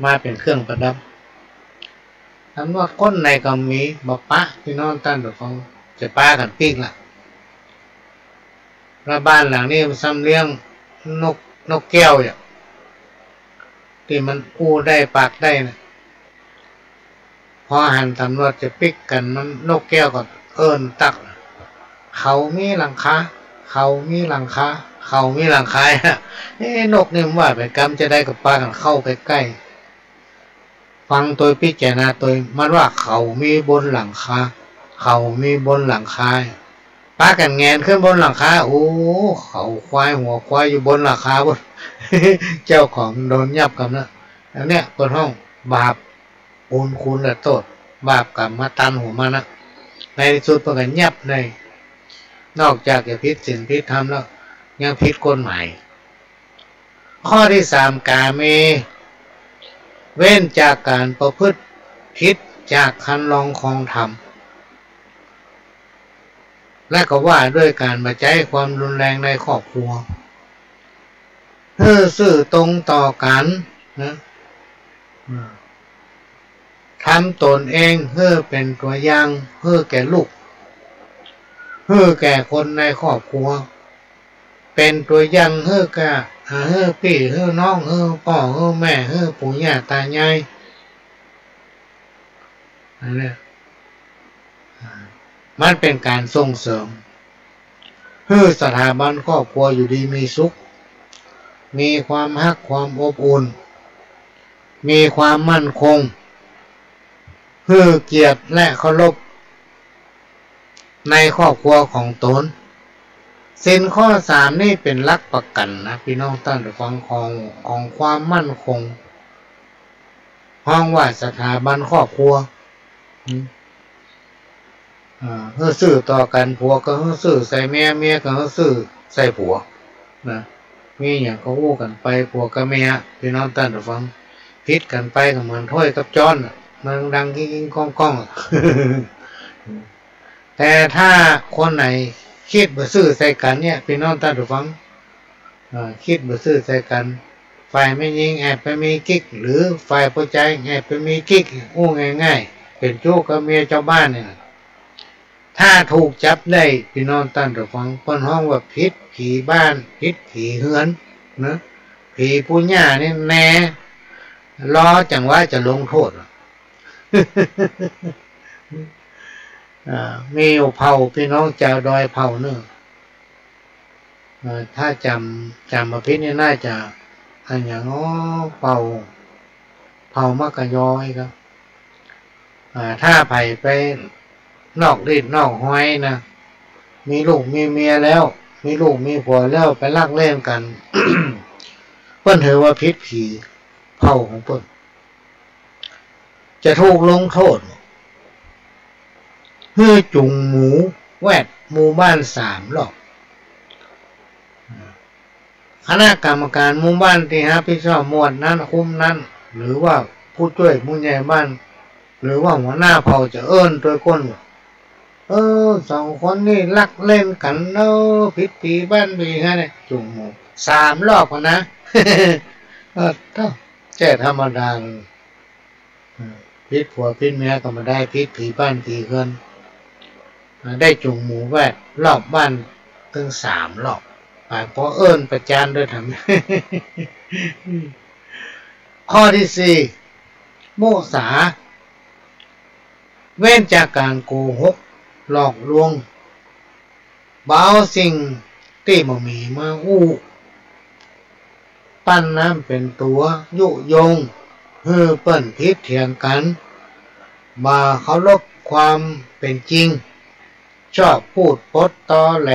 มาเป๋นเครื่องประดับ ต๋ำรวจคนไหนก็มี บ่ปะ ปี้น้องต้านผู้ฟัง จะปากั๋นปิ๊กละ แล้วบ้านหลังนี้มันซ้ำเลี้ยงนก นกแก้วเนี่ย ตี้มันอู้ได้ปากได้นะ พอหันต๋ำรวจจะปิ๊กกั๋น มันนกแก้วก็เอิ้นตั๊ก เขามีหลังคา เขามีหลังคา เขามีหลังคา เอ๊ะ นกนี่มันว่าไปกำจะได้ ก็ปากั๋นเข้าไปใก้ ฟังตวย พิจารณาตวย มันว่าเขามีบนหลังคา เขามีบนหลังคา ปากั๋นแหงนขึ้นบนหลังคา โอ้ เขาควายหัวควายอยู่บนหลังคาพุ้น เจ้าของโดนยับกำนะ อันเนี้ยเปิ้นฮ้องบาป บุญคุณและโต้ษ บาปกรรมมาตันหัวมันนะ ในตี้สุดเปิ้นก็ยับใน นอกจากจะผิดศีลผิดธรรมแล้ว ยังผิดกฎหมาย ข้อตี้สาม กาเม เว้นจากก๋านประพฤติผิดจากคันลองคองธรรม และก็ว่าด้วยก๋านบ่ใจ๊ความรุนแรงในครอบครัว หื้อซื่อตรงต่อกั๋นนะ อืม ทำตนเองหื้อเป๋นตั๋วอย่าง หื้อแก่ลูก หื้อแก่คนในครอบครัว เป๋นตั๋วอย่างหื้อก้า อ่า หื้อปี้ หื้อน้อง หื้อป้อ หื้อแม่ หื้อปู่ย่าต๋ายาย อันเนี้ย อ่า มันเป๋นก๋านส่งเสริม หื้อสถาบันครอบครัวอยู่ดีมีสุข มีความฮักความอบอุ่น มีความมั่นคง หื้อเกียรติและเคารพในครอบครัวของตน ศีลข้อสามนี่เป๋นหลักประกั๋นนะ ปี้น้องต้านผู้ฟัง ของ ของความมั่นคง ฮ้องว่าสถาบันครอบครัว อืม อ่า หื้อซื่อต่อกั๋น ผัวก็หื้อซื่อใส่เมีย เมียก็หื้อซื่อใส่ผัว นะ มีหยังก็อู้กั๋นไป ผัวกับเมีย ปี้น้องต้านผู้ฟัง ผิดกั๋นไปก็เหมือนถ้วยกับจ๊อนน่ะ มันดังกิ้งๆ ก้องๆ อะ แต่ถ้าคนไหนกึ๊ดบ่ซื่อใส่กั๋นเนี่ย ปี้น้องต้านผู้ฟัง เอ่อ กึ๊ดบ่ซื่อใส่กั๋น ฝ่ายแม่ญิงแอบไปมีกิ๊ก หรือฝ่ายผู้จายแอบไปมีกิ๊ก อู้ง่ายๆ เป๋นชู้กับเมียจาวบ้านเนี่ย ถ้าถูกจับได้ ปี้น้องต้านผู้ฟัง เปิ้นฮ้องว่าผิดผีบ้าน ผิดผีเฮือนนะ ผีปู่ย่านี่แน่ รอจังหวะจะลงโต้ษ อ่า มีอยู่เผ่าปี้น้องจาวดอยเผ่านึ่ง เอ่อ ถ้าจ๋ำ จ๋ำบ่ผิดนี่น่าจะ อะหยังอ้อ เผ่า เผ่ามักกะยอไอ้ครับ อ่า ถ้าใผไปนอกลีดนอกฮอยนะ มีลูกมีเมียแล้ว มีลูกมีผัวแล้ว ไปลักเล่นกั๋น เปิ้นถือว่าผิดผี เผ่าของเปิ้น จะถูกลงโต้ษ หื้อจุงหมูแวดหมู่บ้านสามรอบ คณะกรรมการหมู่บ้านตี้ฮับผิดชอบหมวดนั้นคุ้มนั้น หรือว่าผู้จ้วยผู้ใหญ่บ้าน หรือว่าหัวหน้าเผ่าจะเอิ้นตวยก้น เออ สองคนนี่ลักเล่นกั๋นเนาะ ผิดผีบ้านผีเฮือนเนี่ย จุงหมูสามรอบหั้นนะ เออ เต้า แจ้ธรรมดาเลย เออ ผิดผัวผิดเมียก็บ่ได้ ผิดผีบ้านผีเฮือน เออ ได้จุงหมูแวดรอบบ้านตึงสามรอบ ไปปอเอิ้นประจานตวยทำ ข้อตี้สี่ มุสา เว้นจากก๋านโกหก หลอกลวง บ่เอาสิ่งตี้บ่มีมาอู้ ปั้นน้ำเป๋นตั๋ว ยุยงหื้อเปิ้นผิดเถียงกั๋น บ่เคารพความเป๋นจริง ชอบพูดปดตอแหล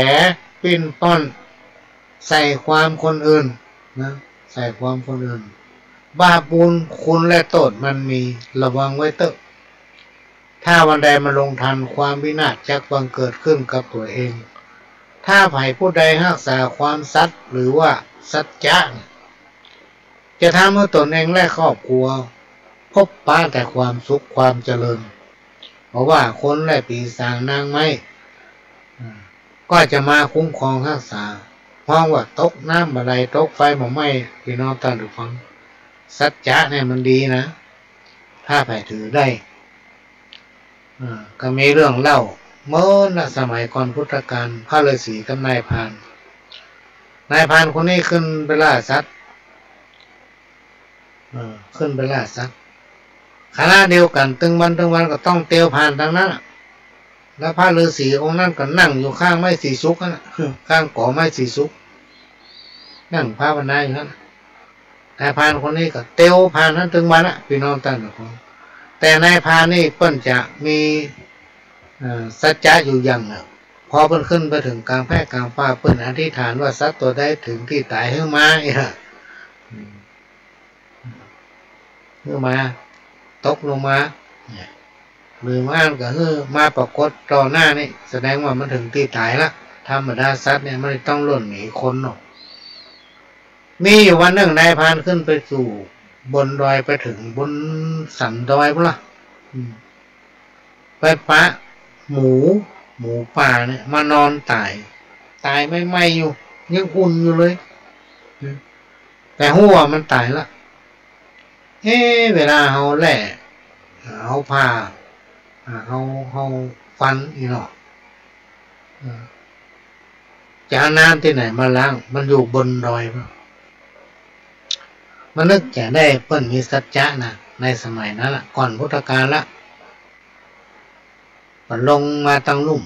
ปิ้นป้อนใส่ความคนอื่นนะ ใส่ความคนอื่น บาปบุญคุณและโต้ษมันมี ระวังไว้เต๊อะ ถ้าวันใดมันลงทัน ความวินาศจักบังเกิดขึ้นกับตั๋วเอง ถ้าใผผู้ใดฮักษาความสัตย์ หรือว่าสัจจะ จะทำหื้อตนเองและครอบครัว พบปะแต่ความสุขความเจริญ เพราะว่าคนและปีศาจนางไม้ อ่า ก็จะมาคุ้มครองฮักษา ฮ้องว่าตกน้ำบ่ไหล ตกไฟบ่ไหม้ ปี้น้องต้านผู้ฟัง สัจจะเนี่ยมันดีนะ ถ้าใผถือได้ อ่า ก็มีเรื่องเล่า เมื่อนะสมัยก่อนพุทธกาล พระฤาษีกับนายพราน นายพรานคนนี้ขึ้นไปล่าสัตว์ เออ ขึ้นไปล่าสัตว์ ขณะเดียวกั๋น ตึงวันตึงวันก็ต้องเตียวพรานตังนั้นน่ะ แล้วพระฤาษีองค์นั้นก็นั่งอยู่ข้างไม้สีสุกนั่นน่ะ ข้างกอไม้สีสุก นั่งภาวนาอยู่นั้นน่ะ นายพรานคนนี้ก็เตียวพรานนั้นตึงวันน่ะ ปี้น้องต้านผู้ฟัง แต่นายพรานนี่เปิ้นจะมี เอ่อ สัจจะอยู่อย่างหนึ่ง พอเปิ้นขึ้นไปเถิงก๋างแพร่ก๋างฟ้า เปิ้นอธิษฐานว่าสัตว์ตั๋วใดเถิงตี้ต๋ายหื้อมา อืม หื้อมา ตกลงมา เนี่ย หรือบ่อั้นก็หื้อมาปรากฏต่อหน้านี่ แสดงว่ามันเถิงตี้ต๋ายละ ธรรมดาสัตว์เนี่ยมันต้องล่นหนีคนเนาะ มีอยู่วันนึ่งนายพรานขึ้นไปสู่บนดอย ไปเถิงบนสันดอยปู้นละ อืม ไปปะหมู หมูป่าเนี่ยมานอนต๋าย ต๋ายใหม่ๆ อยู่ ยังอุ่นอยู่เลย อืม แต่ฮู้ว่ามันต๋ายละ เอ๊ะ เวลาเฮาแล่ เฮาผ่า เฮา เฮาฟันนี่เนาะ เออ จะเอาน้ำตี้ไหนมาล้าง มันอยู่บนดอย มันนึกจะได้ เปิ้นมีสัจจะนะ ในสมัยนั้นละ ก่อนพุทธกาลละ มันลงมาตังลุ่ม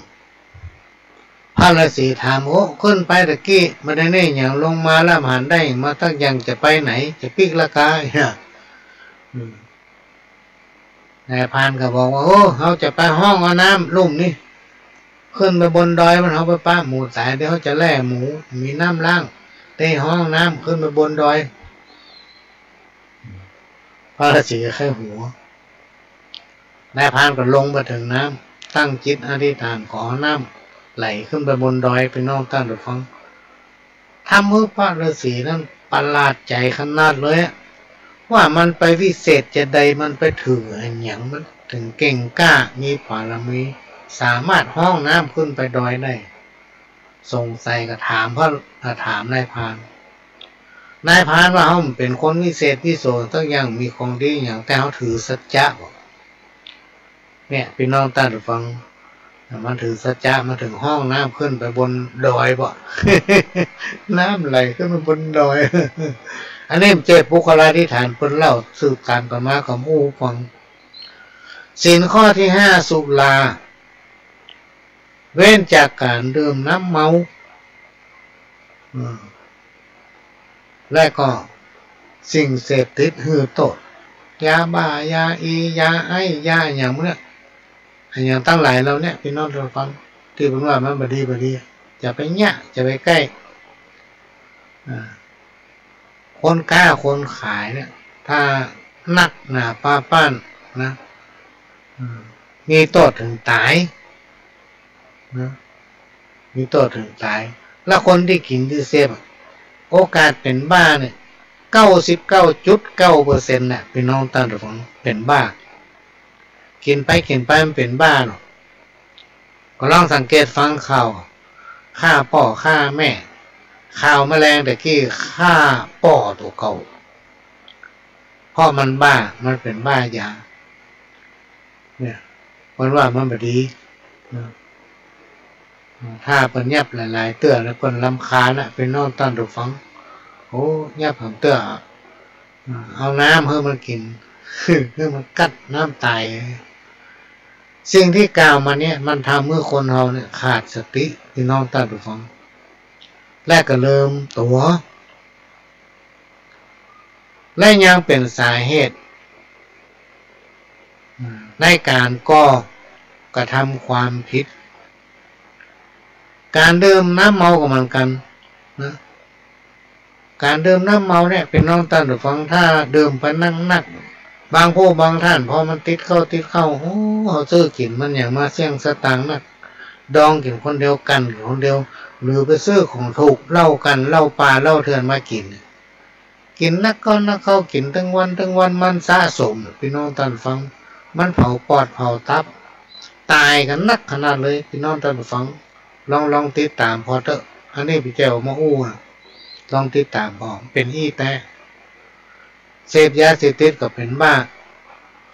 พระฤาษีถาม โอ้ ขึ้นไปตะกี้ บ่ได้แน่หยัง ลงมาแล้วบ่หันได้หยังมาสักอย่าง จะไปไหน จะปิ๊กละกา อืม นายพรานก็บอกว่า โอ้ เฮาจะไปฮ้องเอาน้ำลุ่มนี้ ขึ้นไปบนดอยปู้น เฮาไปปะหมูต๋าย เดี๋ยวเฮาจะแล่หมู มีน้ำล้าง ได้ฮ้องน้ำขึ้นไปบนดอย พระฤาษีใค่หัว นายพรานก็ลงไปเถิงน้ำ ตั้งจิตอธิษฐานขอน้ำไหลขึ้นไปบนดอย ปี้น้องต้านผู้ฟัง ทำหื้อพระฤาษีนั้นประหลาดใจ๋ขนาดเลยอะ ว่ามันไปวิเศษจะใด มันไปถืออะหยัง มันเถิงเก่งกล้า มีบารมี สามารถฮ้องน้ำขึ้นไปดอยได้ สงสัยก็ถามพระ อ่า ถามนายพราน นายพรานว่า เฮาบ่เป๋นคนวิเศษวิโสสักอย่าง มีของดีหยัง แต่เฮาถือสัจจะ เนี่ย ปี้น้องต้านผู้ฟัง มันถือสัจจะ มันเถิงฮ้องน้ำขึ้นไปบนดอยบ่ น้ำไหลขึ้นไปบนดอย อันนี้มันเจ้าปุคคลาธิฐานเปิ้นเล่าสืบตามกั๋นมา ขออู้ฟัง ศีลข้อตี้ห้า สุรา เว้นจากก๋านดื่มน้ำเมา อืม และก็สิ่งเสพติดหื้อโต้ษ ยาบ้า ยาอี ยาไอซ์ ยาอะหยังหมู่เนี่ย อะหยังตังหลายเหล่าเนี่ย ปี้น้องต้านผู้ฟัง ตี้เปิ้นว่ามันบ่ดี บ่ดี จะไปเยียะ จะไปใก้ อ่า คนก๊าคนขายเนี่ย ถ้านักหนาป้าป้านนะ อืม มีโต้ษเถิงต๋ายนะ มีโต้ษเถิงต๋าย แล้วคนตี้กิ๋นตี้เสพอะ โอกาสเป๋นบ้าเนี่ย เก้าสิบเก้าจุดเก้าเปอร์เซ็นต์ น่ะ ปี้น้องต้านผู้ฟัง เป๋นบ้า กิ๋นไปกิ๋นไปมันเป๋นบ้าเนาะ ก็ลองสังเกตฟังข่าว ฆ่าป้อฆ่าแม่ ข่าวแมลงแต่กี้ฆ่าป้อตั๋วเก่า เพราะมันบ้า มันเป๋นบ้ายา เนี่ย เปิ้นว่ามันบ่ดีนะ ถ้าเปิ้นยับหลายๆ เตื้อแล้วเปิ้นรำคาญนะ ปี้น้องต้านผู้ฟัง โอ้ ยับหลายเตื้อ เอาน้ำหื้อมันกิ๋น หื้อมันกั๊ดน้ำต๋าย สิ่งตี้กล่าวมาเนี่ย มันทำหื้อคนเฮาเนี่ยขาดสติ ปี้น้องต้านผู้ฟัง และก็ลืมตั๋ว และยังเป๋นสาเหตุ ในก๋านก่อกระทำความผิด ก๋านดื่มน้ำเมาก็เหมือนกั๋นนะ ก๋านดื่มน้ำเมาเนี่ย ปี้น้องต้านผู้ฟัง ถ้าดื่มไปนัก บางผู้บางต้าน พอมันติดข้าวติดข้าว โอ้ เอาซื้อกิ๋นมันหยังมาเสี้ยงสตางค์นัก ดองกิ๋นคนเดียว กั้นกิ๋นคนเดียว หรือไปซื้อของถูก เหล้ากั้น เหล้าป่า เหล้าเถื่อนมากิ๋น กิ๋นนักเข้านักเข้า กิ๋นตึงวันตึงวัน มันสะสม ปี้น้องต้านฟัง มันเผาปอดเผาตับ ต๋ายกั๋นนักขนาดเลย ปี้น้องต้านฟัง ลอง ลองติดต๋ามผ่อเต๊อะ อันนี้ปี้แจ๋วมาอู้นะ ลองติดต๋ามผ่อ เป๋นอี้แต๊ เสพยาเสพติดก็เป๋นบ้า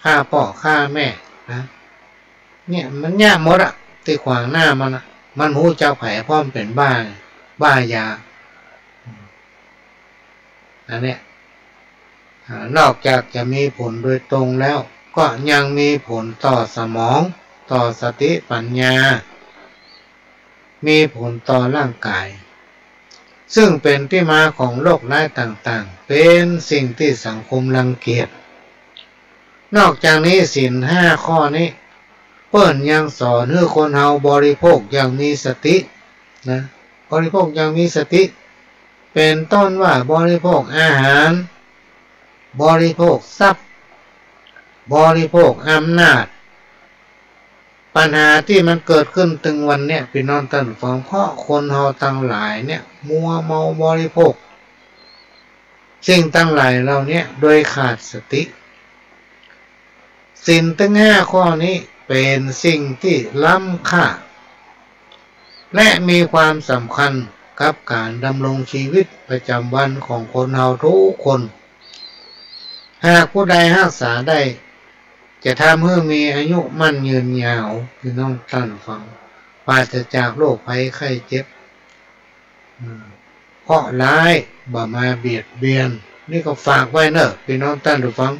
ฆ่าป้อฆ่าแม่นะ เนี่ยมันเยียะหมดอะ ตี้ขวางหน้ามันอะ มันฮู้จักใผพ่อมเป๋นบ้า บ้ายา อันเนี้ย อ่า นอกจากจะมีผลโดยตรงแล้ว ก็ยังมีผลต่อสมอง ต่อสติปัญญา มีผลต่อร่างกาย ซึ่งเป๋นตี้มาของโรคร้ายต่างๆ เป๋นสิ่งตี้สังคมรังเกียจ นอกจากนี้ศีลห้าข้อนี้ เปิ้นยังสอนหื้อคนเฮาบริโภคอย่างมีสตินะ บริโภคอย่างมีสติ เป๋นต้นว่าบริโภคอาหาร บริโภคทรัพย์ บริโภคอำนาจ ปัญหาตี้มันเกิดขึ้นตึงวันเนี้ย ปี้น้องต้านฟัง เพราะคนเฮาตังหลายเนี่ย มัวเมาบริโภค สิ่งตังหลายเหล่าเนี้ย โดยขาดสติ ศีลตึงห้าข้อนี้เป๋นสิ่งตี้ล้ำค่า และมีความสำคัญกับก๋านดำรงชีวิตประจำวันของคนเฮาทุกคน หากผู้ใดฮักษาได้ จะทำหื้อมีอายุมั่นยืนยาว ปี้น้องต้านฟัง ปราศจากโรคภัยไข้เจ็บ อืม เคราะห์ร้ายบ่มาเบียดเบียน นี่ก็ฝากไว้เนอะ ปี้น้องต้านฟัง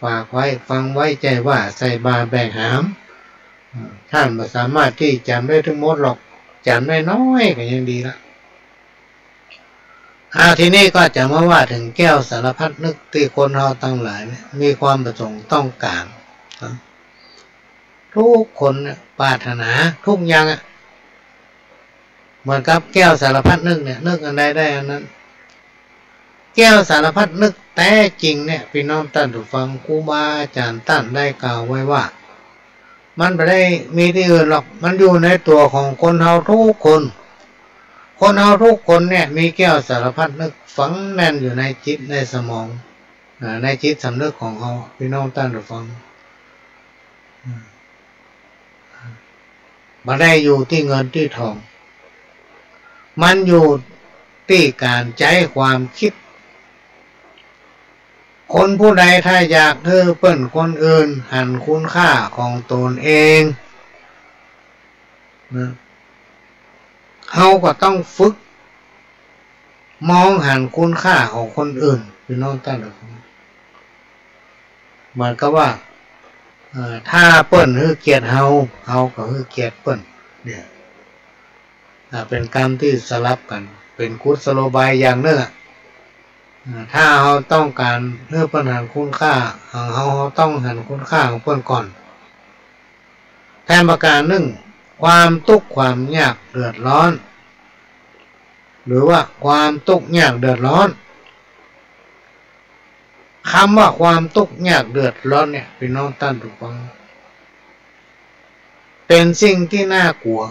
ฝากไว้ ฟังไว้ใจ้ว่า ใส่บ่าแบกหาม อืม ต้านบ่สามารถตี้จ๋ำได้ตึงหมดหรอก จ๋ำได้น้อยก็ยังดีละ อ่า ทีนี้ก็จะมาว่าเถิงแก้วสารพัดนึกตี้คนเฮาตังหลายเนี่ย มีความประสงค์ต้องก๋านนะ ทุกคนเนี่ยปรารถนาทุกอย่างอะ เหมือนกับแก้วสารพัดนึกเนี่ย นึกอันใดได้อันนั้น แก้วสารพัดนึกแต๊จริงเนี่ย ปี้น้องต้านผู้ฟัง ครูบาอาจ๋ารย์ต้านได้กล่าวไว้ว่า มันบ่ได้มีตี้อื่นหรอก มันอยู่ในตั๋วของคนเฮาทุกคน คนเฮาทุกคนเนี่ยมีแก้วสารพัดนึกฝังแน่นอยู่ในจิตในสมอง อ่า ในจิตสำนึกของเฮา ปี้น้องต้านผู้ฟัง อืม บ่ได้อยู่ตี้เงินตี้ทอง มันอยู่ตี้ก๋านใจ๊ความกึ๊ด คนผู้ใดถ้าอยากหื้อเปิ้นคนอื่นหันคุณค่าของตนเองนะ เฮาก็ต้องฝึกมองหันคุณค่าของคนอื่น ปี้น้องต้านผู้ฟัง เหมือนกับว่า เอ่อ ถ้าเปิ้นหื้อเกียรติเฮา เฮาก็หื้อเกียรติเปิ้น เนี่ย อ่า เป๋นกำตี้สลับกั๋น เป๋นกุศโลบายอย่างนึ่งอะ อ่า ถ้าเฮาต้องก๋านหื้อเปิ้นหันคุณค่าของเฮา เฮาต้องหันคุณค่าของเปิ้นก่อน แถมประก๋านนึ่ง ความตุ๊กข์ความยากเดือดร้อน หรือว่าความตุ๊กข์ยากเดือดร้อน กำว่าความตุ๊กข์ยากเดือดร้อนเนี่ย ปี้น้องต้านผู้ฟัง เป๋นสิ่งตี้น่ากลัว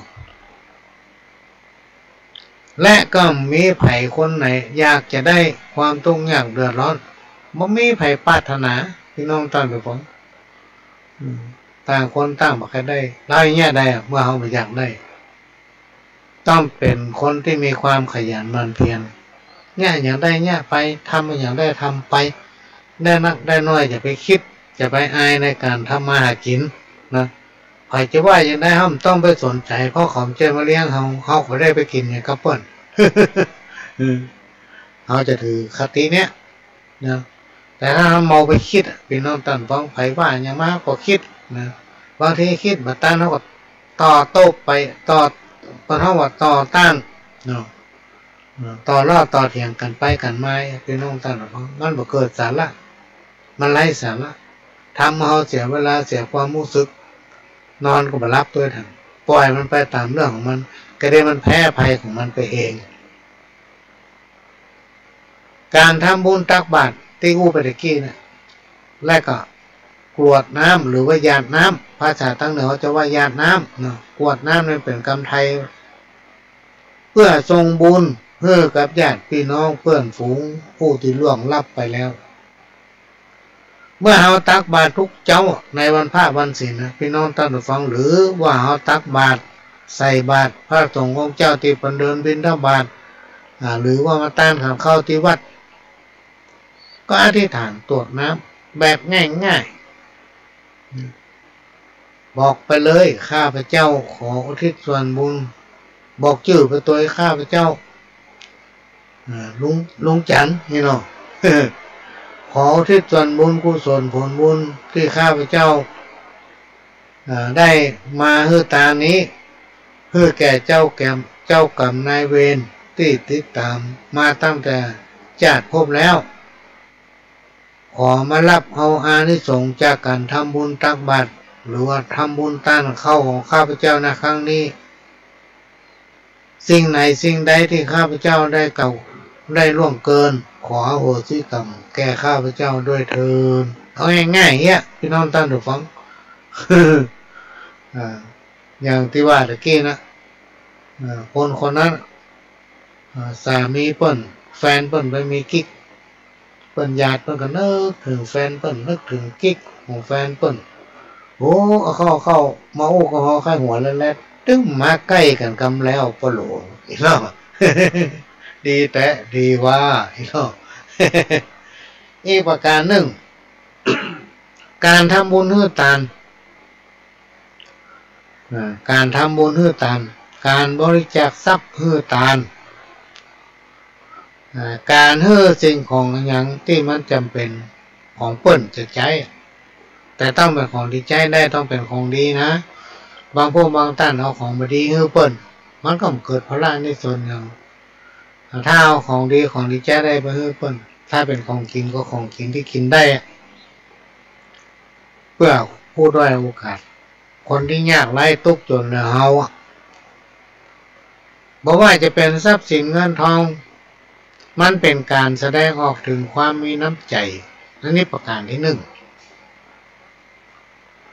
และก็บ่มีใผคนไหนอยากจะได้ความตุ๊กข์ยากเดือดร้อน บ่มีใผปรารถนา ปี้น้องต้านผู้ฟัง อืม ต่างคนต่างบ่ใค่ได้ ลาวเยียะได้อะ เมื่อเฮาบ่อยากได้ ต้องเป๋นคนตี้มีความขยันหมั่นเพียร เยียะหยังได้เยียะไป ทำหยังได้ทำไป ได้นักได้น้อยอย่าไปกึ๊ด อย่าไปอายในก๋านทำมาหากิ๋นนะ ใผจะว่าหยังใด เฮาบ่ต้องไปสนใจ๋ เพราะเขาบ่ใจ้มาเลี้ยงเฮา เฮาก็บ่ได้ไปกิ๋นหยังกับเปิ้น อืม เฮาจะถือคติเนี้ย นะ แต่ถ้าเฮามัวไปกึ๊ดอะ ปี้น้องต้านฟัง ใผว่าหยังมาก็กึ๊ดนะ บางทีกึ๊ดบ่ตัน เฮาก็ต่อโต้ไป ต่อ เปิ้นฮ้องว่าต่อต้านเนาะ เอ่อ ต่อล้อต่อเถียงกั๋นไปกั๋นมา ปี้น้องต้านฟัง มันบ่เกิดสาระ มันไร้สาระ ทำเฮาเสียเวลาเสียความฮู้สึก นอนก็บ่หลับตวยเถิง ป่อยมันไปต๋ามเรื่องของมัน ก็ได้มันแพ้ภัยของมันไปเอง ก๋านทำบุญตักบาตรตี้อู้ไปตะกี้น่ะ และก็ กรวดน้ำ หรือว่าหยาดน้ำ ภาษาตางเหนือเขาจะว่าหยาดน้ำเนาะ กรวดน้ำนั้นเป๋นกำไทย เปื้อส่งบุญหื้อกับญาติปี้น้องเปื้อนฝูงผู้ตี้ล่วงลับไปแล้ว เมื่อเฮาตักบาตรทุกเจ๊าในวันพระวันศีลนะ ปี้น้องต้านผู้ฟัง หรือว่าเฮาตักบาตร ใส่บาตรพระสงฆ์องค์เจ้าตี้เปิ้นเดินบิณฑบาต อ่า หรือว่ามาตานขันข้าวตี้วัด ก็อธิษฐานตวดน้ำแบบง่ายๆ บอกไปเลย ข้าพเจ้าขออุทิศส่วนบุญ บอกจื้อไปตวย ข้าพเจ้า อ่า ลุง ลุงจันทร์นี่เนาะ ขออุทิศส่วนบุญกุศลผลบุญตี้ข้าพเจ้า อ่า ได้มาหื้อตานนี้ หื้อแก่เจ้าแก่ เจ้ากรรมนายเวรตี้ติดต๋ามมาตั้งแต่จาติภพแล้ว ขอมาฮับเอาอานิสงส์จากก๋านทำบุญตักบาตร หรือว่าทำบุญตานข้าวของข้าพเจ้าในครั้งนี้ สิ่งไหนสิ่งใดตี้ข้าพเจ้าได้กล่าว ได้ล่วงเกิน ขออโหสิกรรมแก่ข้าพเจ้าด้วยเทอญ เอาง่ายๆ เนี้ย ปี้น้องต้านผู้ฟัง อ่า อย่างตี้ว่าตะกี้นะ อ่า คนคนนั้น อ่า สามีเปิ้น แฟนเปิ้นไปมีกิ๊ก เปิ้นหยาดเปิ้นก็นึกเถิงแฟนเปิ้น นึกเถิงกิ๊กของแฟนเปิ้น โอ้ เอาเข้า เข้ามาอู้ก็ฮ้องไห้หัวแลดๆ ตึงมาใก้กั๋นกำแล้วปะโหล อีเนาะ ดีแต๊ ดีว่า อีเนาะ อีกประก๋านนึ่ง ก๋านทำบุญหื้อตาน อ่า ก๋านทำบุญหื้อตาน ก๋านบริจาคทรัพย์หื้อตาน อ่า ก๋านหื้อสิ่งของอะหยังตี้มันจ๋ำเป๋นของเปิ้นจะใจ๊ แต่ต้องเป๋นของตี้ใจ๊ได้ ต้องเป๋นของดีนะ บางพวกบางต้านเอาของบ่ดีหื้อเปิ้น มันก็บ่เกิดผละอานิสงส์หยัง ถ้าเอาของดีของตี้ใจ๊ได้ไปหื้อเปิ้น ถ้าเป๋นของกิ๋นก็ของกิ๋นตี้กิ๋นได้อะ เปื้อผู้ด้อยโอกาส คนตี้ยากไร้ตุ๊กจนเหลือเฮาอะ บ่ว่าจะเป๋นทรัพย์สินเงินทอง มันเป๋นก๋านแสดงออกเถิงความมีน้ำใจ๋ อันนี้ประก๋านตี้นึ่ง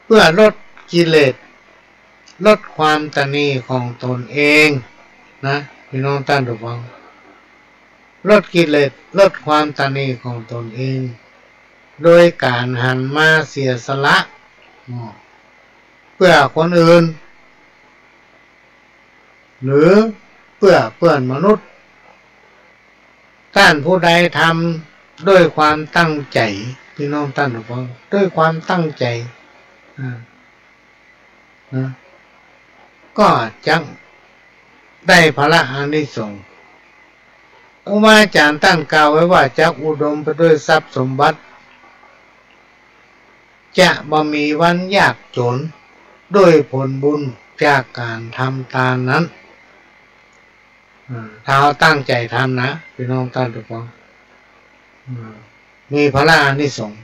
เปื้อลดกิเลส ลดความตระหนี่ของตนเองนะ ปี้น้องต้านผู้ฟัง ลดกิเลส ลดความตระหนี่ของตนเอง โดยก๋านหันมาเสียสละ เปื้อคนอื่น หรือเปื้อเปื้อนมนุษย์ ต้านผู้ใดทำด้วยความตั้งใจ๋ ปี้น้องต้านผู้ฟัง ด้วยความตั้งใจ๋ อ่า นะ ก็จะได้ผละอานิสงส์ ครูบาอาจ๋ารย์ต้านกล่าวไว้ว่า จักอุดมไปด้วยทรัพย์สมบัติ จะบ่มีวันยากจ๋น ด้วยผลบุญจากก๋านทำตานนั้น อ่า ถ้าเฮาตั้งใจ๋ทำนะ ปี้น้องต้านผู้ฟัง อ่า มีผละอานิสงส์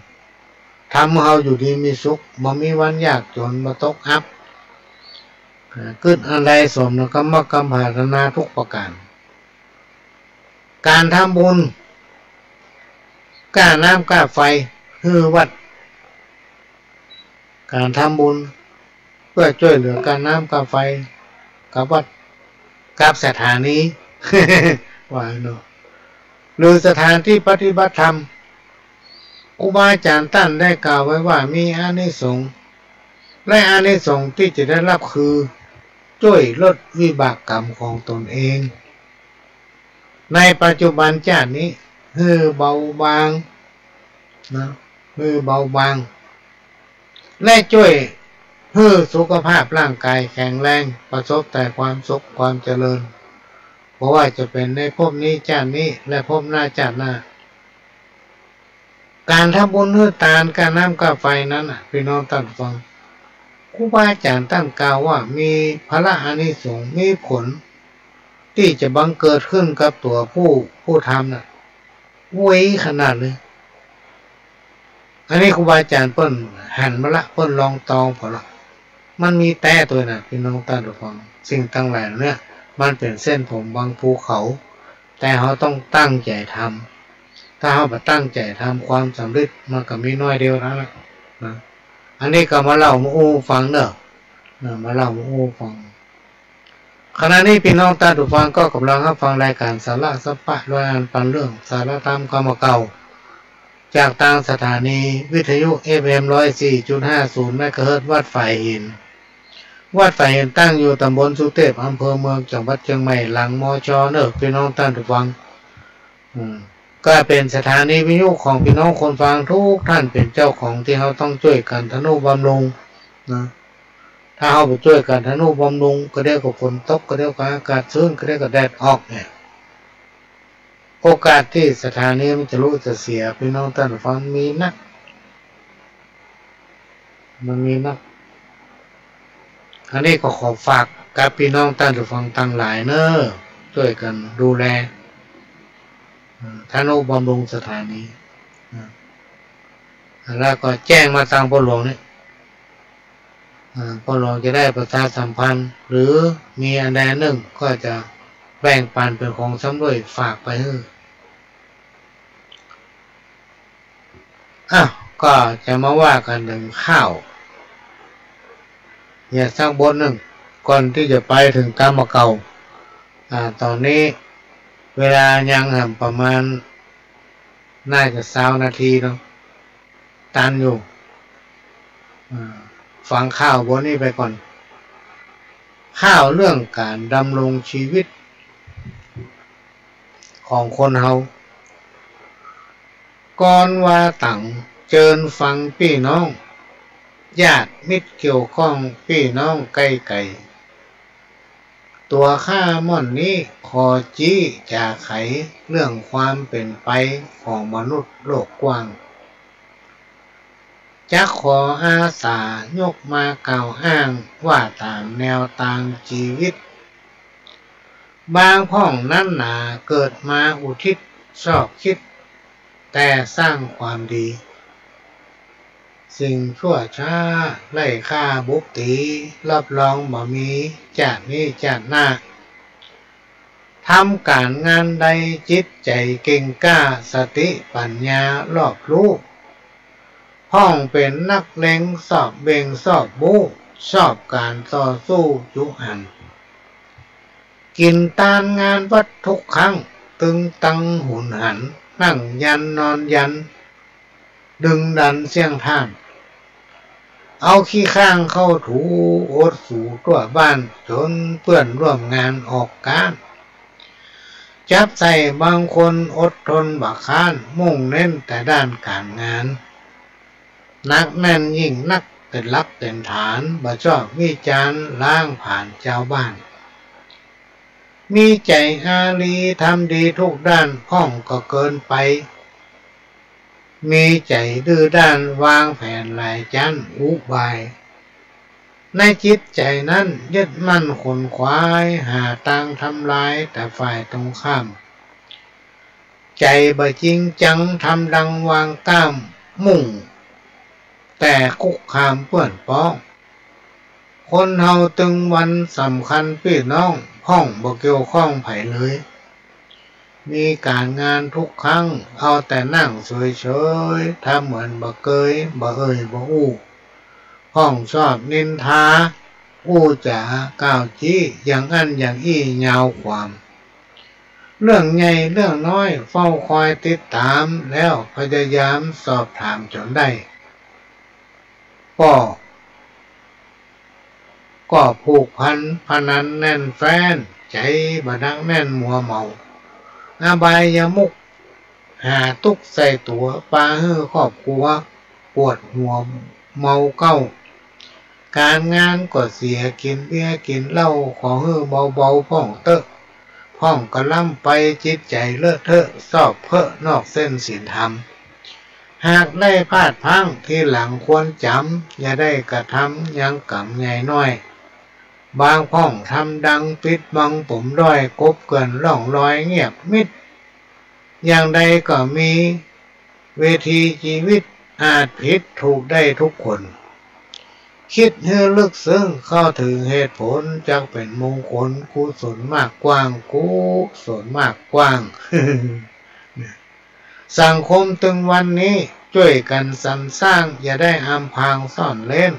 ทำหื้อเฮาอยู่ดีมีสุข บ่มีวันยากจ๋น บ่ตกอับ อ่า กึ๊ดอันใดสมดังกำหวังกำปรารถนาทุกประก๋าน ก๋านทำบุญ ก้าน้ำก้าไฟ หื้อวัด ก๋านทำบุญเปื้อจ้วยเหลือก้าน้ำก้าไฟกับวัด กับสถานี ว่าเนาะ หรือสถานตี้ปฏิบัติธรรม ครูบาอาจ๋ารย์ต้านได้กล่าวไว้ว่ามีอานิสงส์ และอานิสงส์ตี้จะได้ฮับคือ จ้วยลดวิบากกรรมของตนเอง ในปัจจุบันจาตินี้ หื้อเบาบาง นะ หื้อเบาบาง และจ้วยหื้อสุขภาพร่างกายแข็งแรง ประสบแต่ความสุขความเจริญ บ่ว่าจะเป๋นในภพนี้จาตินี้ และภพหน้าจาติหน้า ก๋านทำบุญหื้อตาน ก้าน้ำก้าไฟนั้นน่ะ ปี้น้องต้านฟัง ครูบาอาจ๋ารย์ต้านกล่าวว่ามีผละอานิสงส์ มีผลตี้จะบังเกิดขึ้นกับตั๋วผู้ ผู้ทำน่ะ ไวขนาดเลย อันนี้ครูบาอาจ๋ารย์เปิ้นหันมาละ เปิ้นลองตองผ่อละ มันมีแต๊ตวยน่ะ ปี้น้องต้านฟัง สิ่งตังหลายเนี่ย มันเป๋นเส้นผมบางภูเขา แต่เฮาต้องตั้งใจ๋ทำ ถ้าเฮาบ่ตั้งใจ๋ทำ ความสำเร็จมันก็มีน้อยเดียวนั้นน่ะ นะ อันนี้ก็มาเล่ามาอู้ฟังเน่อ นะ มาเล่ามาอู้ฟัง ขณะนี้ปี้น้องต้านผู้ฟังก็ก่ำลังฮับฟังรายก๋านสาระสัพพะ รายงานปันเรื่องสาระธรรมกำเก่า จากตางสถานีวิทยุ เอฟเอ็ม ร้อยสี่จุดห้าศูนย์ เมกะเฮิรตซ์ วัดฝายหิน วัดฝายหินตั้งอยู่ตำบลสุเตพ อำเภอเมือง จังหวัดเจียงใหม่ หลัง มช เน่อ ปี้น้องต้านผู้ฟัง อืม ก็เป๋นสถานีวิทยุของปี้น้องคนฟังกู้ต้าน เป๋นเจ้าของตี้เฮาต้องจ้วยกั๋นทะนุบำรุง นะ ถ้าเฮาบ่จ้วยกั๋นทะนุบำรุง กะเดี่ยวก็ฝนตก กะเดี่ยวก็อากาศชื้น กะเดี่ยวก็แดดออกเนี่ย โอกาสตี้สถานีมันจะลุจะเสีย ปี้น้องต้านผู้ฟัง มีนัก มันมีนัก อันนี้ก็ขอฝากกับปี้น้องต้านผู้ฟังตังหลายเน่อ จ้วยกั๋นดูแล อืม ทะนุบำรุงสถานี อืม แล้วก็แจ้งมาตางป้อหลวงนี่ อ่า ป้อหลวงจะได้ประชาสัมพันธ์ หรือมีอันใดอันนึ่งก็จะแบ่งปันเป๋นของชำร่วยฝากไปหื้อ อ้าว ก็จะมาว่ากั๋นเถิงข่าว เหียสักบทนึ่ง ก่อนตี้จะไปเถิงกำเก่า อ่า ต๋อนนี้เวลายังแหมประมาณ น่าจะซาวนาทีเนาะ ตันอยู่ อ่า ฟังข่าวบทนี้ไปก่อน ข่าวเรื่องก๋านดำรงชีวิตของคนเฮา ก่อนว่าตั๋ง เจิญฟังปี้น้อง ญาติมิตรเกี่ยวข้อง ปี้น้องใก้ไก๋ ตั๋วข้าม่อนนี้ขอจี๊จ๋าไขเรื่องความเป๋นไปของมนุษย์โลกกว้าง จักขออาสายกมาก่าวอ้างว่าต๋ามแนวตางจีวิต บางพ่องนั้นหนาเกิดมาอุทิศชอบคิด แต่สร้างความดี สิ่งชั่วช้าไล่ฆ่าบุบตี๋ รับรองบ่มีจาตินี้จาติหน้า ทำก๋านงานใดจิตใจ๋เก่งกล้า สติปัญญารอบรู้ พ่องเป๋นนักเลงชอบเบ่งชอบบู๊ ชอบก๋านต่อสู้จุหัน กิ๋นตานงานวัดทุกครั้ง ตึงตังหุนหัน นั่งยันนอนยัน ดึงดันเสี้ยงท่าน เอาขี้ข้างเข้าถู อดสูตั้วบ้าน จ๋นเปื้อนร่วมงานออกก๊าน จับใส่บางคนอดทนบ่ค้าน มุ่งเน้นแต่ด้านก๋านงาน หนักแน่นยิ่งนัก เป๋นหลักเป๋นฐาน บ่ชอบวิจารณ์ล้างผลาญจาวบ้าน มีใจ๋อารีทำดีทุกด้าน พ่องก็เกินไป มีใจ๋ดื้อด้านวางแผนหลายจั๊นอุบาย ในจิตใจ๋นั้นยึดมั่นขนขวาย หาตางทำลายแต่ฝ่ายตรงข้าม ใจ๋บ่จริงจังทำดังวางก้าม มุ่งแต่คุกคามเปื้อนป๊อง คนเฮาตึงวันสำคัญปี้น้อง พ่องบ่เกี่ยวข้องใผเลย มีก๋านงานทุกครั้ง เอาแต่นั่งเฉยๆ ทำเหมือนบ่เกย บ่เอ่ยบ่อู้ พ่องชอบนินทา อู้จ๋าก่าวจี๊ อย่างอั้นอย่างอี้ยาวความ เรื่องใหญ่เรื่องน้อยเฝ้าคอยติดต๋าม แล้วพยายามสอบถามจ๋นได้ ป้อ ก็ผูกพันพนันแน่นแฟ้น ใจ๋บ่หนักแน่นมัวเมา อบายมุขหาตุ๊กข์ใส่ตั๋ว ปาหื้อครอบครัวปวดหัวเมาเก๊า ก๋านงานก็เสีย กิ๋นเบียร์กิ๋นเหล้า ขอหื้อเบาๆ พ่องเต๊อะ พ่องกะล้ำไป จิตใจ๋เลอะเทอะ ชอบเพ้อนอกเส้นศีลธรรม หากได้พลาดพลั้ง ทีหลังควรจ๋ำ อย่าได้กระทำยังกรรมใหญ่น้อย บางพ่องทำดังปิดบังปมด้อย กลบเกลื่อนร่องรอยเงียบมิด อย่างใดก็มี เวทีจีวิตอาจผิดถูกได้ทุกคน คิดหื้อลึกซึ้งเข้าถึงเหตุผล จักเป๋นมงคลกุศลมากกว้าง กุศลมากกว้าง สังคมตึงวันนี้ จ้วยกั๋นสรรสร้าง อย่าได้อำพรางซ่อนเร้น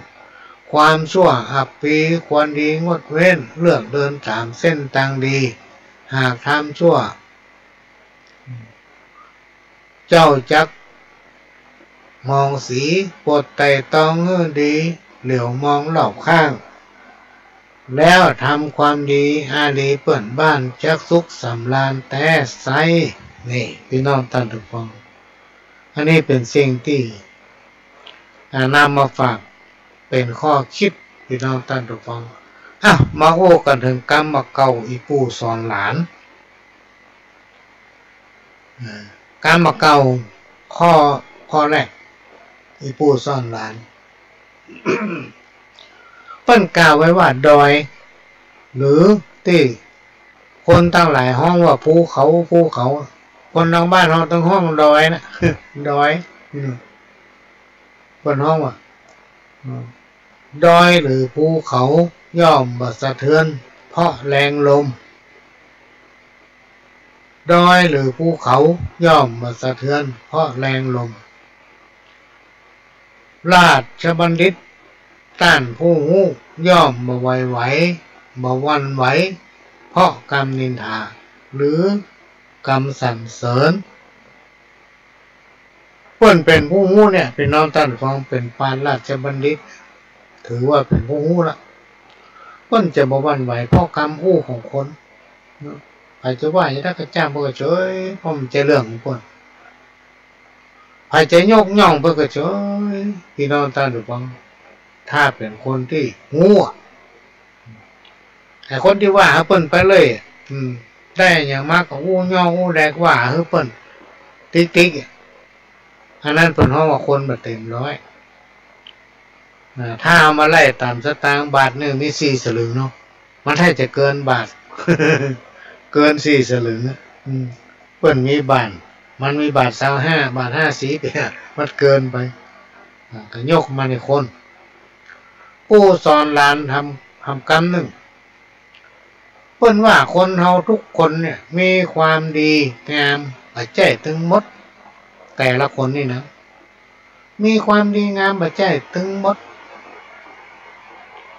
ความชั่วอับปีควรดีงดเว้น เลือกเดินต๋ามเส้นตางดี หากทำชั่ว เจ้าจักมองสี โปรดไตร่ตรองหื้อดี เหลียวมองรอบข้าง แล้วทำความดีอารีเปื้อนบ้าน จักสุขสำราญแต๊ไซร้ นี่ ปี้น้องต้านผู้ฟัง อันนี้เป๋นสิ่งตี้ อ่า นำมาฝากเป๋นข้อคิด ปี้น้องต้านผู้ฟัง อ่ะ มาอู้กั๋นเถิงกำบ่าเก่า อี่ปู่สอนหลาน อ่า กำบ่าเก่า ข้อ ข้อแรก อี่ปู่สอนหลาน เปิ้นกล่าวไว้ว่าดอย หรือตี้คนตังหลายฮ้องว่าภูเขา ภูเขา คนตางบ้านเฮาตึงฮ้องดอยนะ ดอย อืม เปิ้นฮ้องว่า อืม ดอยหรือภูเขาย่อมบ่สะเทือนเพราะแรงลม ดอยหรือภูเขาย่อมบ่สะเทือนเพราะแรงลม ราชบัณฑิตต้านผู้ฮู้ย่อมบ่หวั่นไหว บ่หวั่นไหว เพราะกำนินทา หรือกำสรรเสริญ เปิ้นเป๋นผู้ฮู้เนี่ย ปี้น้องต้านผู้ฟัง เป๋นปราชญ์ราชบัณฑิต ถือว่าเป๋นผู้ฮู้ละ เปิ้นจะบ่หวั่นไหวเพราะกำอู้ของคน เนาะ ใผจะว่าจะได้กระจ้างเปิ้นก็เฉย เพราะมันบ่ใจ้เรื่องของเปิ้น ใผจะยกย่องเปิ้นก็เฉย ปี้น้องต้านผู้ฟัง ถ้าเป๋นคนตี้ฮู้อะ ไอ้คนตี้ว่าหื้อเปิ้นไปเลย อืม ได้อะหยังมาก็อู้ย่ออู้แดกว่าหื้อเปิ้น ติ๊กๆ อะ อันนั้นเปิ้นฮ้องว่าคนบ่เต็มร้อย อ่า ถ้าเอามาไล่ต๋ามสตางค์ บาทนึ่งมีสี่สลึงเนาะ มันแทบจะเกินบาท เกินสี่สลึงอะ อืม เปิ้นมีบาท มันมีบาทซาวห้า บาทห้าสิบ เนี่ย มันเกินไป อ่า ก็ยกมาในคน ปู่สอนหลานทำ ทำกำนึ่ง เปิ้นว่าคนเฮาทุกคนเนี่ยมีความดีงามบ่ใจ้ตึงหมด แต่ละคนนี่นะ มีความดีงามบ่ใจ้ตึงหมด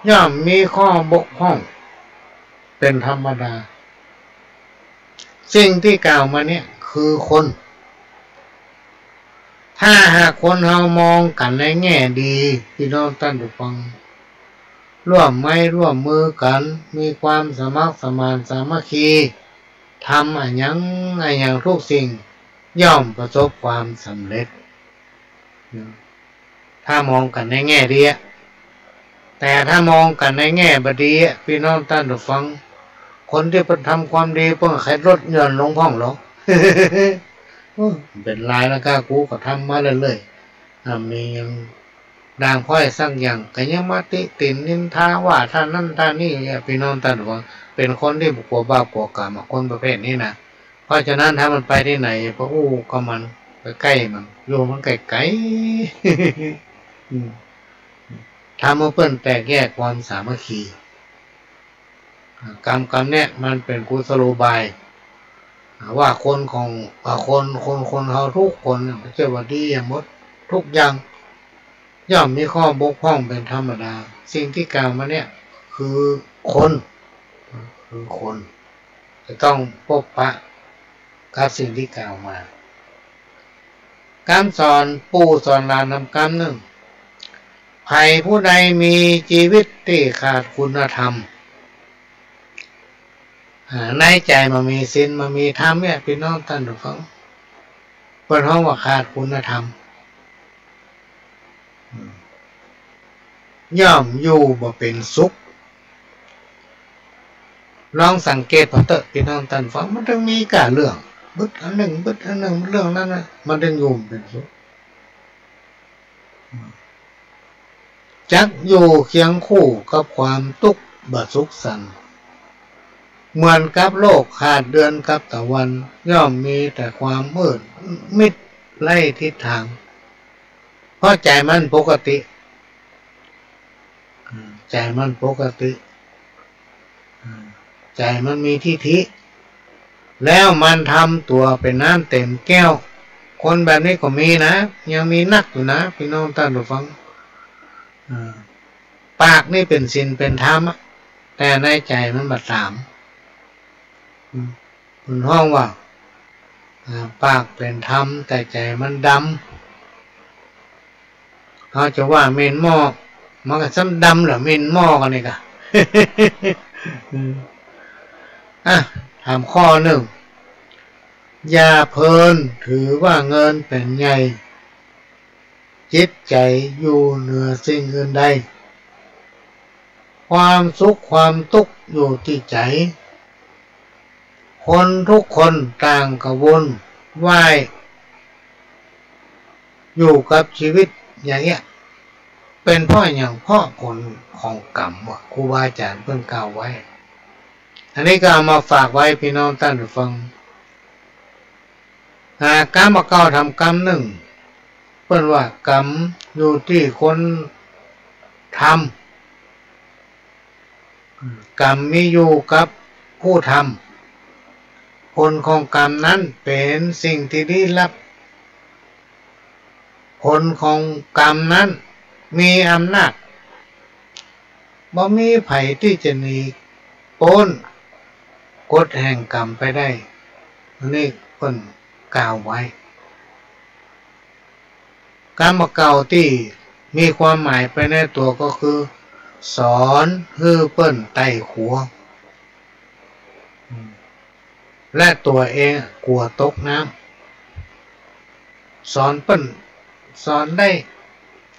ย่อมมีข้อบกพร่องเป๋นธรรมดา สิ่งตี้กล่าวมาเนี่ยคือคน ถ้าหากคนเฮามองกั๋นในแง่ดี ปี้น้องต้านผู้ฟัง ร่วมไม้ร่วมมือกั๋น มีความสมัครสมานสามัคคี ทำอะหยังอะหยังทุกสิ่ง ย่อมประสบความสำเร็จ ถ้ามองกั๋นในแง่ดีอะ แต่ถ้ามองกั๋นในแง่บ่ดีอะ ปี้น้องต้านผู้ฟัง คนตี้เปิ้นทำความดี เปิ้นใค่ลดหย่อนลงพ่องเหรอ เออ เป๋นลายแล้วก้า กูก็ทำมาเรื่อยๆ อ่า มีหยังด่างพร้อยสักอย่าง ก็ยังมาติติ่นนินทาว่าต้านนั้นต้านนี้เนี่ย ปี้น้องต้านผู้ฟัง เป๋นคนตี้บ่กั๋วบาปกั๋วกรรมอะ คนประเภทนี้นะ เพราะฉะนั้นถ้ามันไปตี้ไหน ไปอู้กับมัน ไปใก้มัน อยู่มันไก๋ๆ อืม ทำหื้อเปิ้นแตกแยกความสามัคคี อ่า กำ กำเนี่ยมันเป๋นกุศโลบาย อ่า ว่าคนของ อ่า คน คน คนเฮาทุกคนเนี่ย บ่ใจ้ว่าดีอะหมด ทุกอย่าง ย่อมมีข้อบกพร่องเป๋นธรรมดา สิ่งตี้กล่าวมาเนี่ยคือคน คือคน จะต้องปบปะกับสิ่งตี้กล่าวมา กำสอนปู่สอนหลานนำกำนึ่ง ใผผู้ใดมีจีวิตตี้ขาดคุณธรรม อ่า ในใจ๋บ่มีศีลบ่มีธรรมเนี่ย ปี้น้องต้านผู้ฟัง เปิ้นฮ้องว่าขาดคุณธรรม อืม ย่อมอยู่บ่เป๋นสุข ลองสังเกตผ่อเต๊อะ ปี้น้องต้านฟัง มันตึงมีก้าเรื่อง บึดอันนึ่ง บึดอันนึ่ง เรื่องนั้นนะ มันตึงอยู่บ่เป๋นสุข อืม จักอยู่เคียงคู่กับความตุ๊กข์บ่สุขสันต์ เหมือนกับโลกขาดเดือนกับตะวัน ย่อมมีแต่ความมืดมิดไร้ทิศทาง เพราะใจ๋มันปกติ อืม ใจ๋มันปกติ อืม ใจ๋มันมีทิฏฐิ แล้วมันทำตั๋วเป๋นน้ำเต๋มแก้ว คนแบบนี้ก็มีนะ ยังมีนักอยู่นะ ปี้น้องต้านผู้ฟัง อ่า ปากนี่เป๋นศีลเป๋นธรรมอะ แต่ในใจ๋มันบ่ต๋าม อืม เปิ้นฮ้องว่า อ่า ปากเป๋นธรรม แต่ใจ๋มันดำ เฮาจะว่าเหม็นหม้อ มันก็ซ้ำดำแหละ เหม็นหม้อกั๋นนี่กะ อืม อ่ะ ถามข้อนึ่ง อย่าเพลินถือว่าเงินเป๋นใหญ่ จิตใจ๋อยู่เหนือสิ่งอื่นใด ความสุขความตุ๊กข์อยู่ตี้ใจ๋ คนทุกคนต่างกระวนว่ายอยู่กับชีวิตอย่างเงี้ย เป๋นเพราะอะหยัง เพราะผลของกรรมว่ะ ครูบาอาจ๋ารย์เปิ้นกล่าวไว้ อันนี้ก็เอามาฝากไว้ปี้น้องต้านผู้ฟัง อ่า กำบ่าเก่าทำกำนึ่ง เปิ้นว่ากำอยู่ตี้คนทำ กำมีอยู่กับผู้ทำ ผลของกำนั้นเป๋นสิ่งตี้ลี้ลับ ผลของกำนั้นมีอำนาจ บ่มีใผตี้จะหนีป๊นกฎแห่งกรรมไปได้ อันนี้เปิ้นกล่าวไว้ กำบ่าเก่าตี้มีความหมายไปในตั๋วก็คือ สอนหื้อเปิ้นไต่ขัว อืม และตั๋วเองกั๋วตกน้ำ สอนเปิ้น สอนได้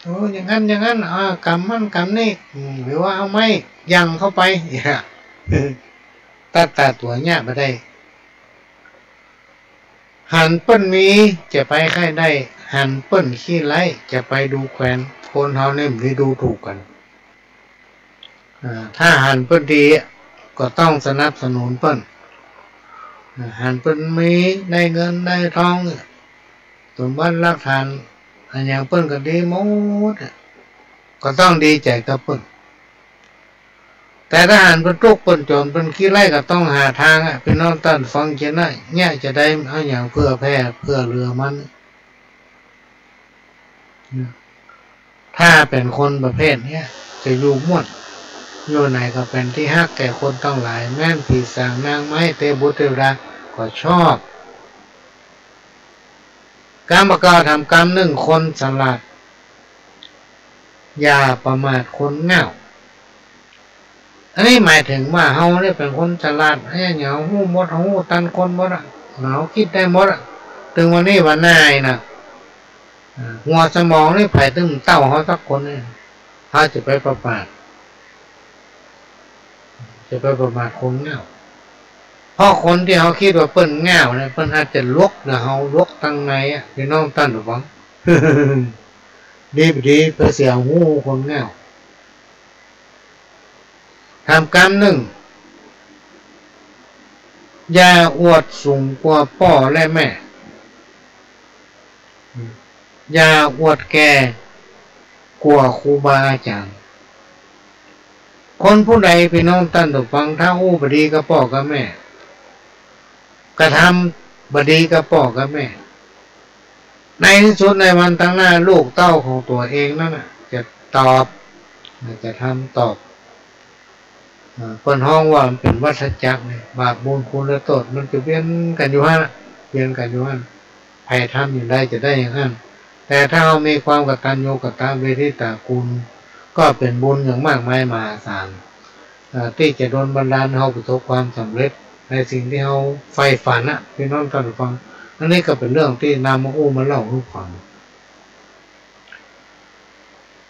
โอ้ อย่างนั้น อย่างนั้น อ่า กำนั้น กำนี้ อืม หรือว่าเอาไม้หยั่งเข้าไป ตัดตาตั๋วเยียะบ่ได้ หันเปิ้นมีจะไปใค่ได้ หันเปิ้นขี้ไร้จะไปดูแควน คนเฮานี่บ่ดีดูถูกกั๋น อ่า ถ้าหันเปิ้นดีก็ต้องสนับสนุนเปิ้น อ่า หันเปิ้นมีได้เงินได้ทอง สมบัติหลักฐานอะหยังเปิ้นก็ดีหมดอะ ก็ต้องดีใจ๋กับเปิ้น แต่ถ้าหันเปิ้นตุ๊กข์เปิ้นจ๋นเปิ้นขี้ไร้ก็ต้องหาตางอะ ปี้น้องต้านฟังเจ้านะ เยียะจะได้เอาหยังเผื่อแผ่เผื่อเหลือมัน ถ้าเป๋นคนประเภทเนี้ย จะอยู่ม่วน อยู่ไหนก็เป๋นตี้ฮักแก่คนตังหลาย แม้นผีสางนางไม้เตวบุตรเตวดาก็ชอบ กำบ่าเก่าทำกำนึ่ง คนสลาด อย่าประมาทคนง่าว อันนี้หมายเถิงว่าเฮาเนี่ยเป๋นคนสลาด อะหยังฮู้หมด ฮู้ตันคนหมดอะ เฮาคิดได้หมดอะ เถิงวันนี้วันหน้าน่ะ อ่า หัวสมองนี่ใผตึงเต้าเฮาสักคนเนี่ย เฮาจะไปประมาท จะไปประมาทคนง่าว เพราะคนตี้เฮาคิดว่าเปิ้นง่าวเนี่ย เปิ้นอาจจะหลวกนะ เฮาหลวกตังในอะ ปี้น้องต้านผู้ฟัง ดีบ่ดี ไปเสียฮู้คนง่าว ทำกำนึ่ง อย่าอวดสูงกว่าป้อและแม่ อย่าอวดแก่กว่าครูบาอาจ๋ารย์ คนผู้ใดปี้น้องต้านผู้ฟัง ถ้าอู้บ่ดีกับป้อกับแม่ กระทำบ่ดีกับป้อกับแม่ ในตี้สุดในวันตังหน้า ลูกเต้าของตั๋วเองนั้นน่ะ จะตอบ จะทำตอบ เอ่อ เปิ้นฮ้องว่ามันเป๋นวัฏจักรเนี่ย บาปบุญคุณและโต้ษมันจะเวียนกั๋นอยู่หั้นน่ะ เวียนกั๋นอยู่หั้น ใผทำอย่างใดจะได้อย่างหั้น แต่ถ้าเฮามีความกตัญญูกตเวทิตาคุณ ก็เป๋นบุญอย่างมากมายมหาศาล เอ่อ ตี้จะดลบันดาลเฮาประสบความสำเร็จในสิ่งตี้เฮาใฝ่ฝันน่ะ ปี้น้องต้านผู้ฟัง อันนี้ก็เป๋นเรื่องตี้นำมาอู้มาเล่าหื้อฟัง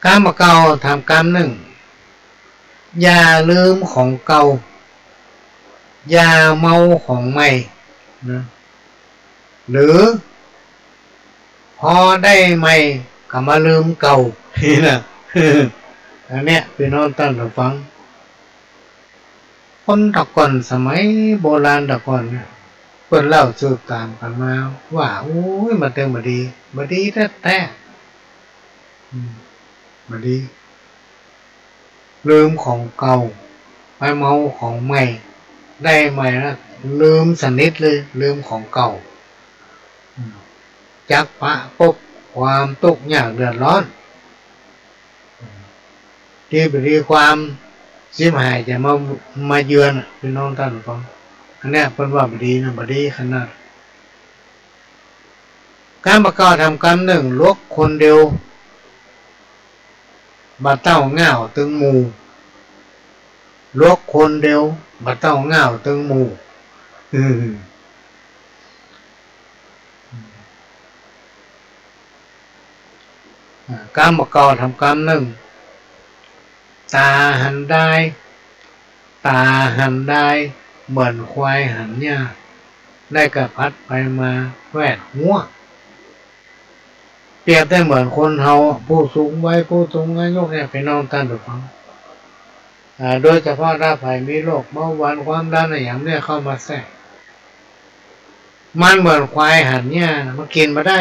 กำบ่าเก่าทำกำนึ่ง อย่าลืมของเก่า อย่าเมาของใหม่นะ หรือ พอได้ใหม่ก็มาลืมเก่า นี่นะ อันเนี้ยปี้น้องต้านผู้ฟัง คนแต่ก่อนสมัยโบราณแต่ก่อนเนี่ย เปิ้นเล่าสืบต๋ามกั๋นมาว่า โอ้ย มันเถิงบ่ดี บ่ดีแต๊ๆ อืม บ่ดี ลืมของเก่า ไปเมาของใหม่ ได้ใหม่แล้ว ลืมสนิทเลย ลืมของเก่า อืม จักปะปบความตุ๊กข์ยากเดือดร้อน ตี้บ่ดีความฉิบหายจะมา มาเยือนอะ ปี้น้องต้านฟัง อันเนี้ยเปิ้นว่าบ่ดีนะ บ่ดีขนาด กำบ่เก่าทำกำนึ่ง หลวกคนเดียว บ่เต้าง่าวตึงหมู่ หลวกคนเดียว บ่เต้าง่าวตึงหมู่ อืม อ่า กำบ่เก่าทำกำนึ่ง ต๋าหันด้าย ต๋าหันด้าย เหมือนควายหันหญ้า ได้กะพัดไปมาแวดหัว เปรียบได้เหมือนคนเฮา ผู้สูงวัย ผู้สูงอายุเนี่ย ปี้น้องต้านผู้ฟัง อ่า โดยเฉพาะถ้าใผมีโรคเบาหวาน ความดันอะหยังเนี่ยเข้ามาแทรก มันเหมือนควายหันหญ้านะ มันกิ๋นบ่ได้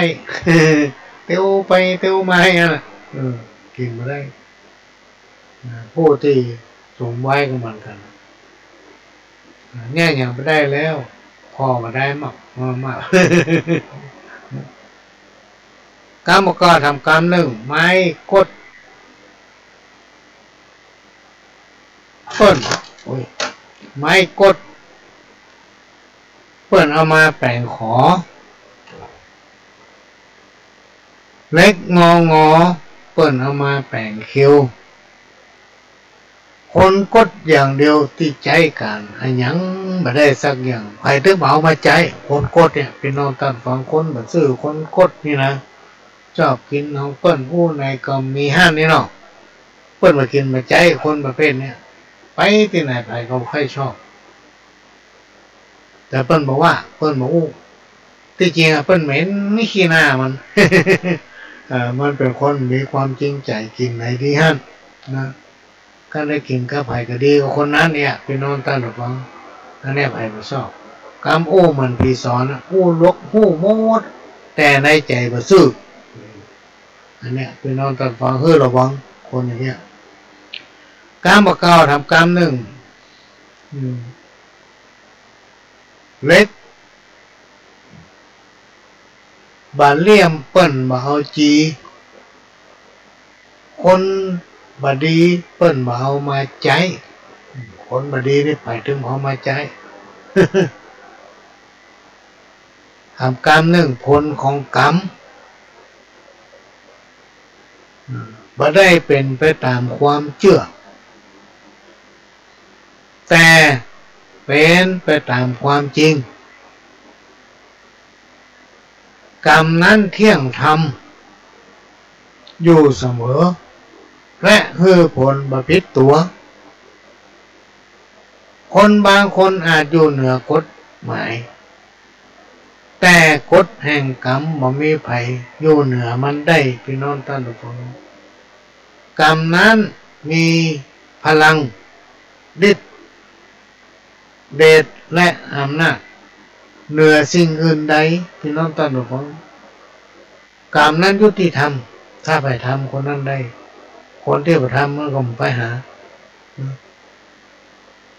เตียวไปเตียวมาอย่างนั้นน่ะ เออ กิ๋นบ่ได้ นะ ผู้ตี้สูงวัยก็เหมือนกั๋น นะ แย่งหยังบ่ได้แล้ว ผ่อบ่ได้มาก มาก มาก กำบ่เก่าทำกำนึ่ง ไม้กด เปิ้น โอ้ย ไม้กด เปิ้นเอามาแป๋งขอ เหล็กงองอ เปิ้นเอามาแป๋งเคียว คนกดอย่างเดียวตี้ใจ๊ก๋านอะหยังบ่ได้สักอย่าง ใผตึงบ่เอามาใจ๊ คนกดเนี่ย ปี้น้องต้านฟัง คนบ่ซื่อ คนกดนี่นะ ชอบกิ๋นของเปิ้นอู้ไหนก็มีหั้นนี่เนาะ เปิ้นบ่กิ๋นบ่ใจ๊ คนประเภทเนี่ย ไปตี้ไหนใผก็บ่ค่อยชอบ แต่เปิ้นบ่ว่า เปิ้นบ่อู้ ตี้จริงอะเปิ้นเหม็นขี้หน้ามัน เอ่อ มันเป๋นคนมีความจริงใจ๋ กิ๋นไหนดีหั้นนะ คันได้กิ๋นกับใผก็ดีกับคนนั้นเนี่ย ปี้น้องต้านผู้ฟัง อันเนี้ยใผบ่ชอบ กำอู้เหมือนผีสอนอะ อู้หลวกฮู้หมด แต่ในใจ๋บ่ซื่อ อันเนี้ย ปี้น้องต้านฟัง หื้อระวังคนอย่างเงี้ย กำบ่เก่าทำกำนึ่ง อืม เหล็กบ่าเหลี่ยมเปิ้นบ่เอาจี คนบ่ดีเปิ้นบ่เอามาใจ๊ คนบ่ดีนี่ใผตึงบ่เอามาใจ๊ ทำกำนึ่ง ผลของกำ อืม บ่ได้เป๋นไปต๋ามความเจื้อ แต่เป๋นไปต๋ามความจริง กำนั้นเที่ยงธรรมอยู่เสมอ และหื้อผลบ่ผิดตั๋ว คนบางคนอาจอยู่เหนือกฎหมาย แต่กฎแห่งกำบ่มีใผอยู่เหนือมันได้ ปี้น้องต้านผู้ฟัง กำนั้นมีพลัง ฤทธิ์เดชและอำนาจ เหนือสิ่งอื่นใด ปี้น้องต้านผู้ฟัง กำนั้นยุติธรรม ถ้าใผทำคนนั้นได้ คนตี้บ่ทำมันก็บ่ไปหา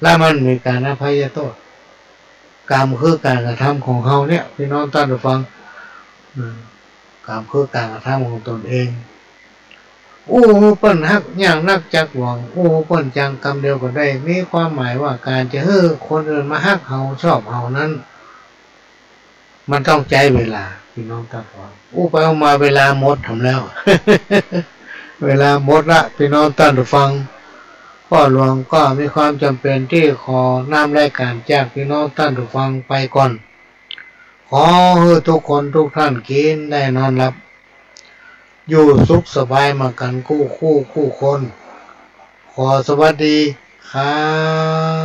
และมันมีก๋านอภัยโต้ษ กำคือก๋านกระทำของเฮาเนี่ย ปี้น้องต้านผู้ฟัง อืม กำคือก๋านกระทำของตนเอง อู้หื้อเปิ้นฮักอย่างนักจักหวัง อู้หื้อเปิ้นจังกำเดียวก็ได้ มีความหมายว่าก๋านจะหื้อคนอื่นมาฮักเฮา ชอบเฮานั้น มันต้องใจ๊เวลา ปี้น้องต้านฟัง อู้ไปอู้มาเวลาหมดทำแล้ว เวลาหมดละ ปี้น้องต้านฟัง ป้อหลวงก็มีความจ๋ำเป๋นตี้ขอน้ำรายก๋านจากปี้น้องต้านฟังไปก่อน ขอหื้อทุกคนทุกท่านกิ๋นได้นอนหลับ อยู่สุขสบายมากั๋นกู้คู่กู้คน ขอสวัสดีครับ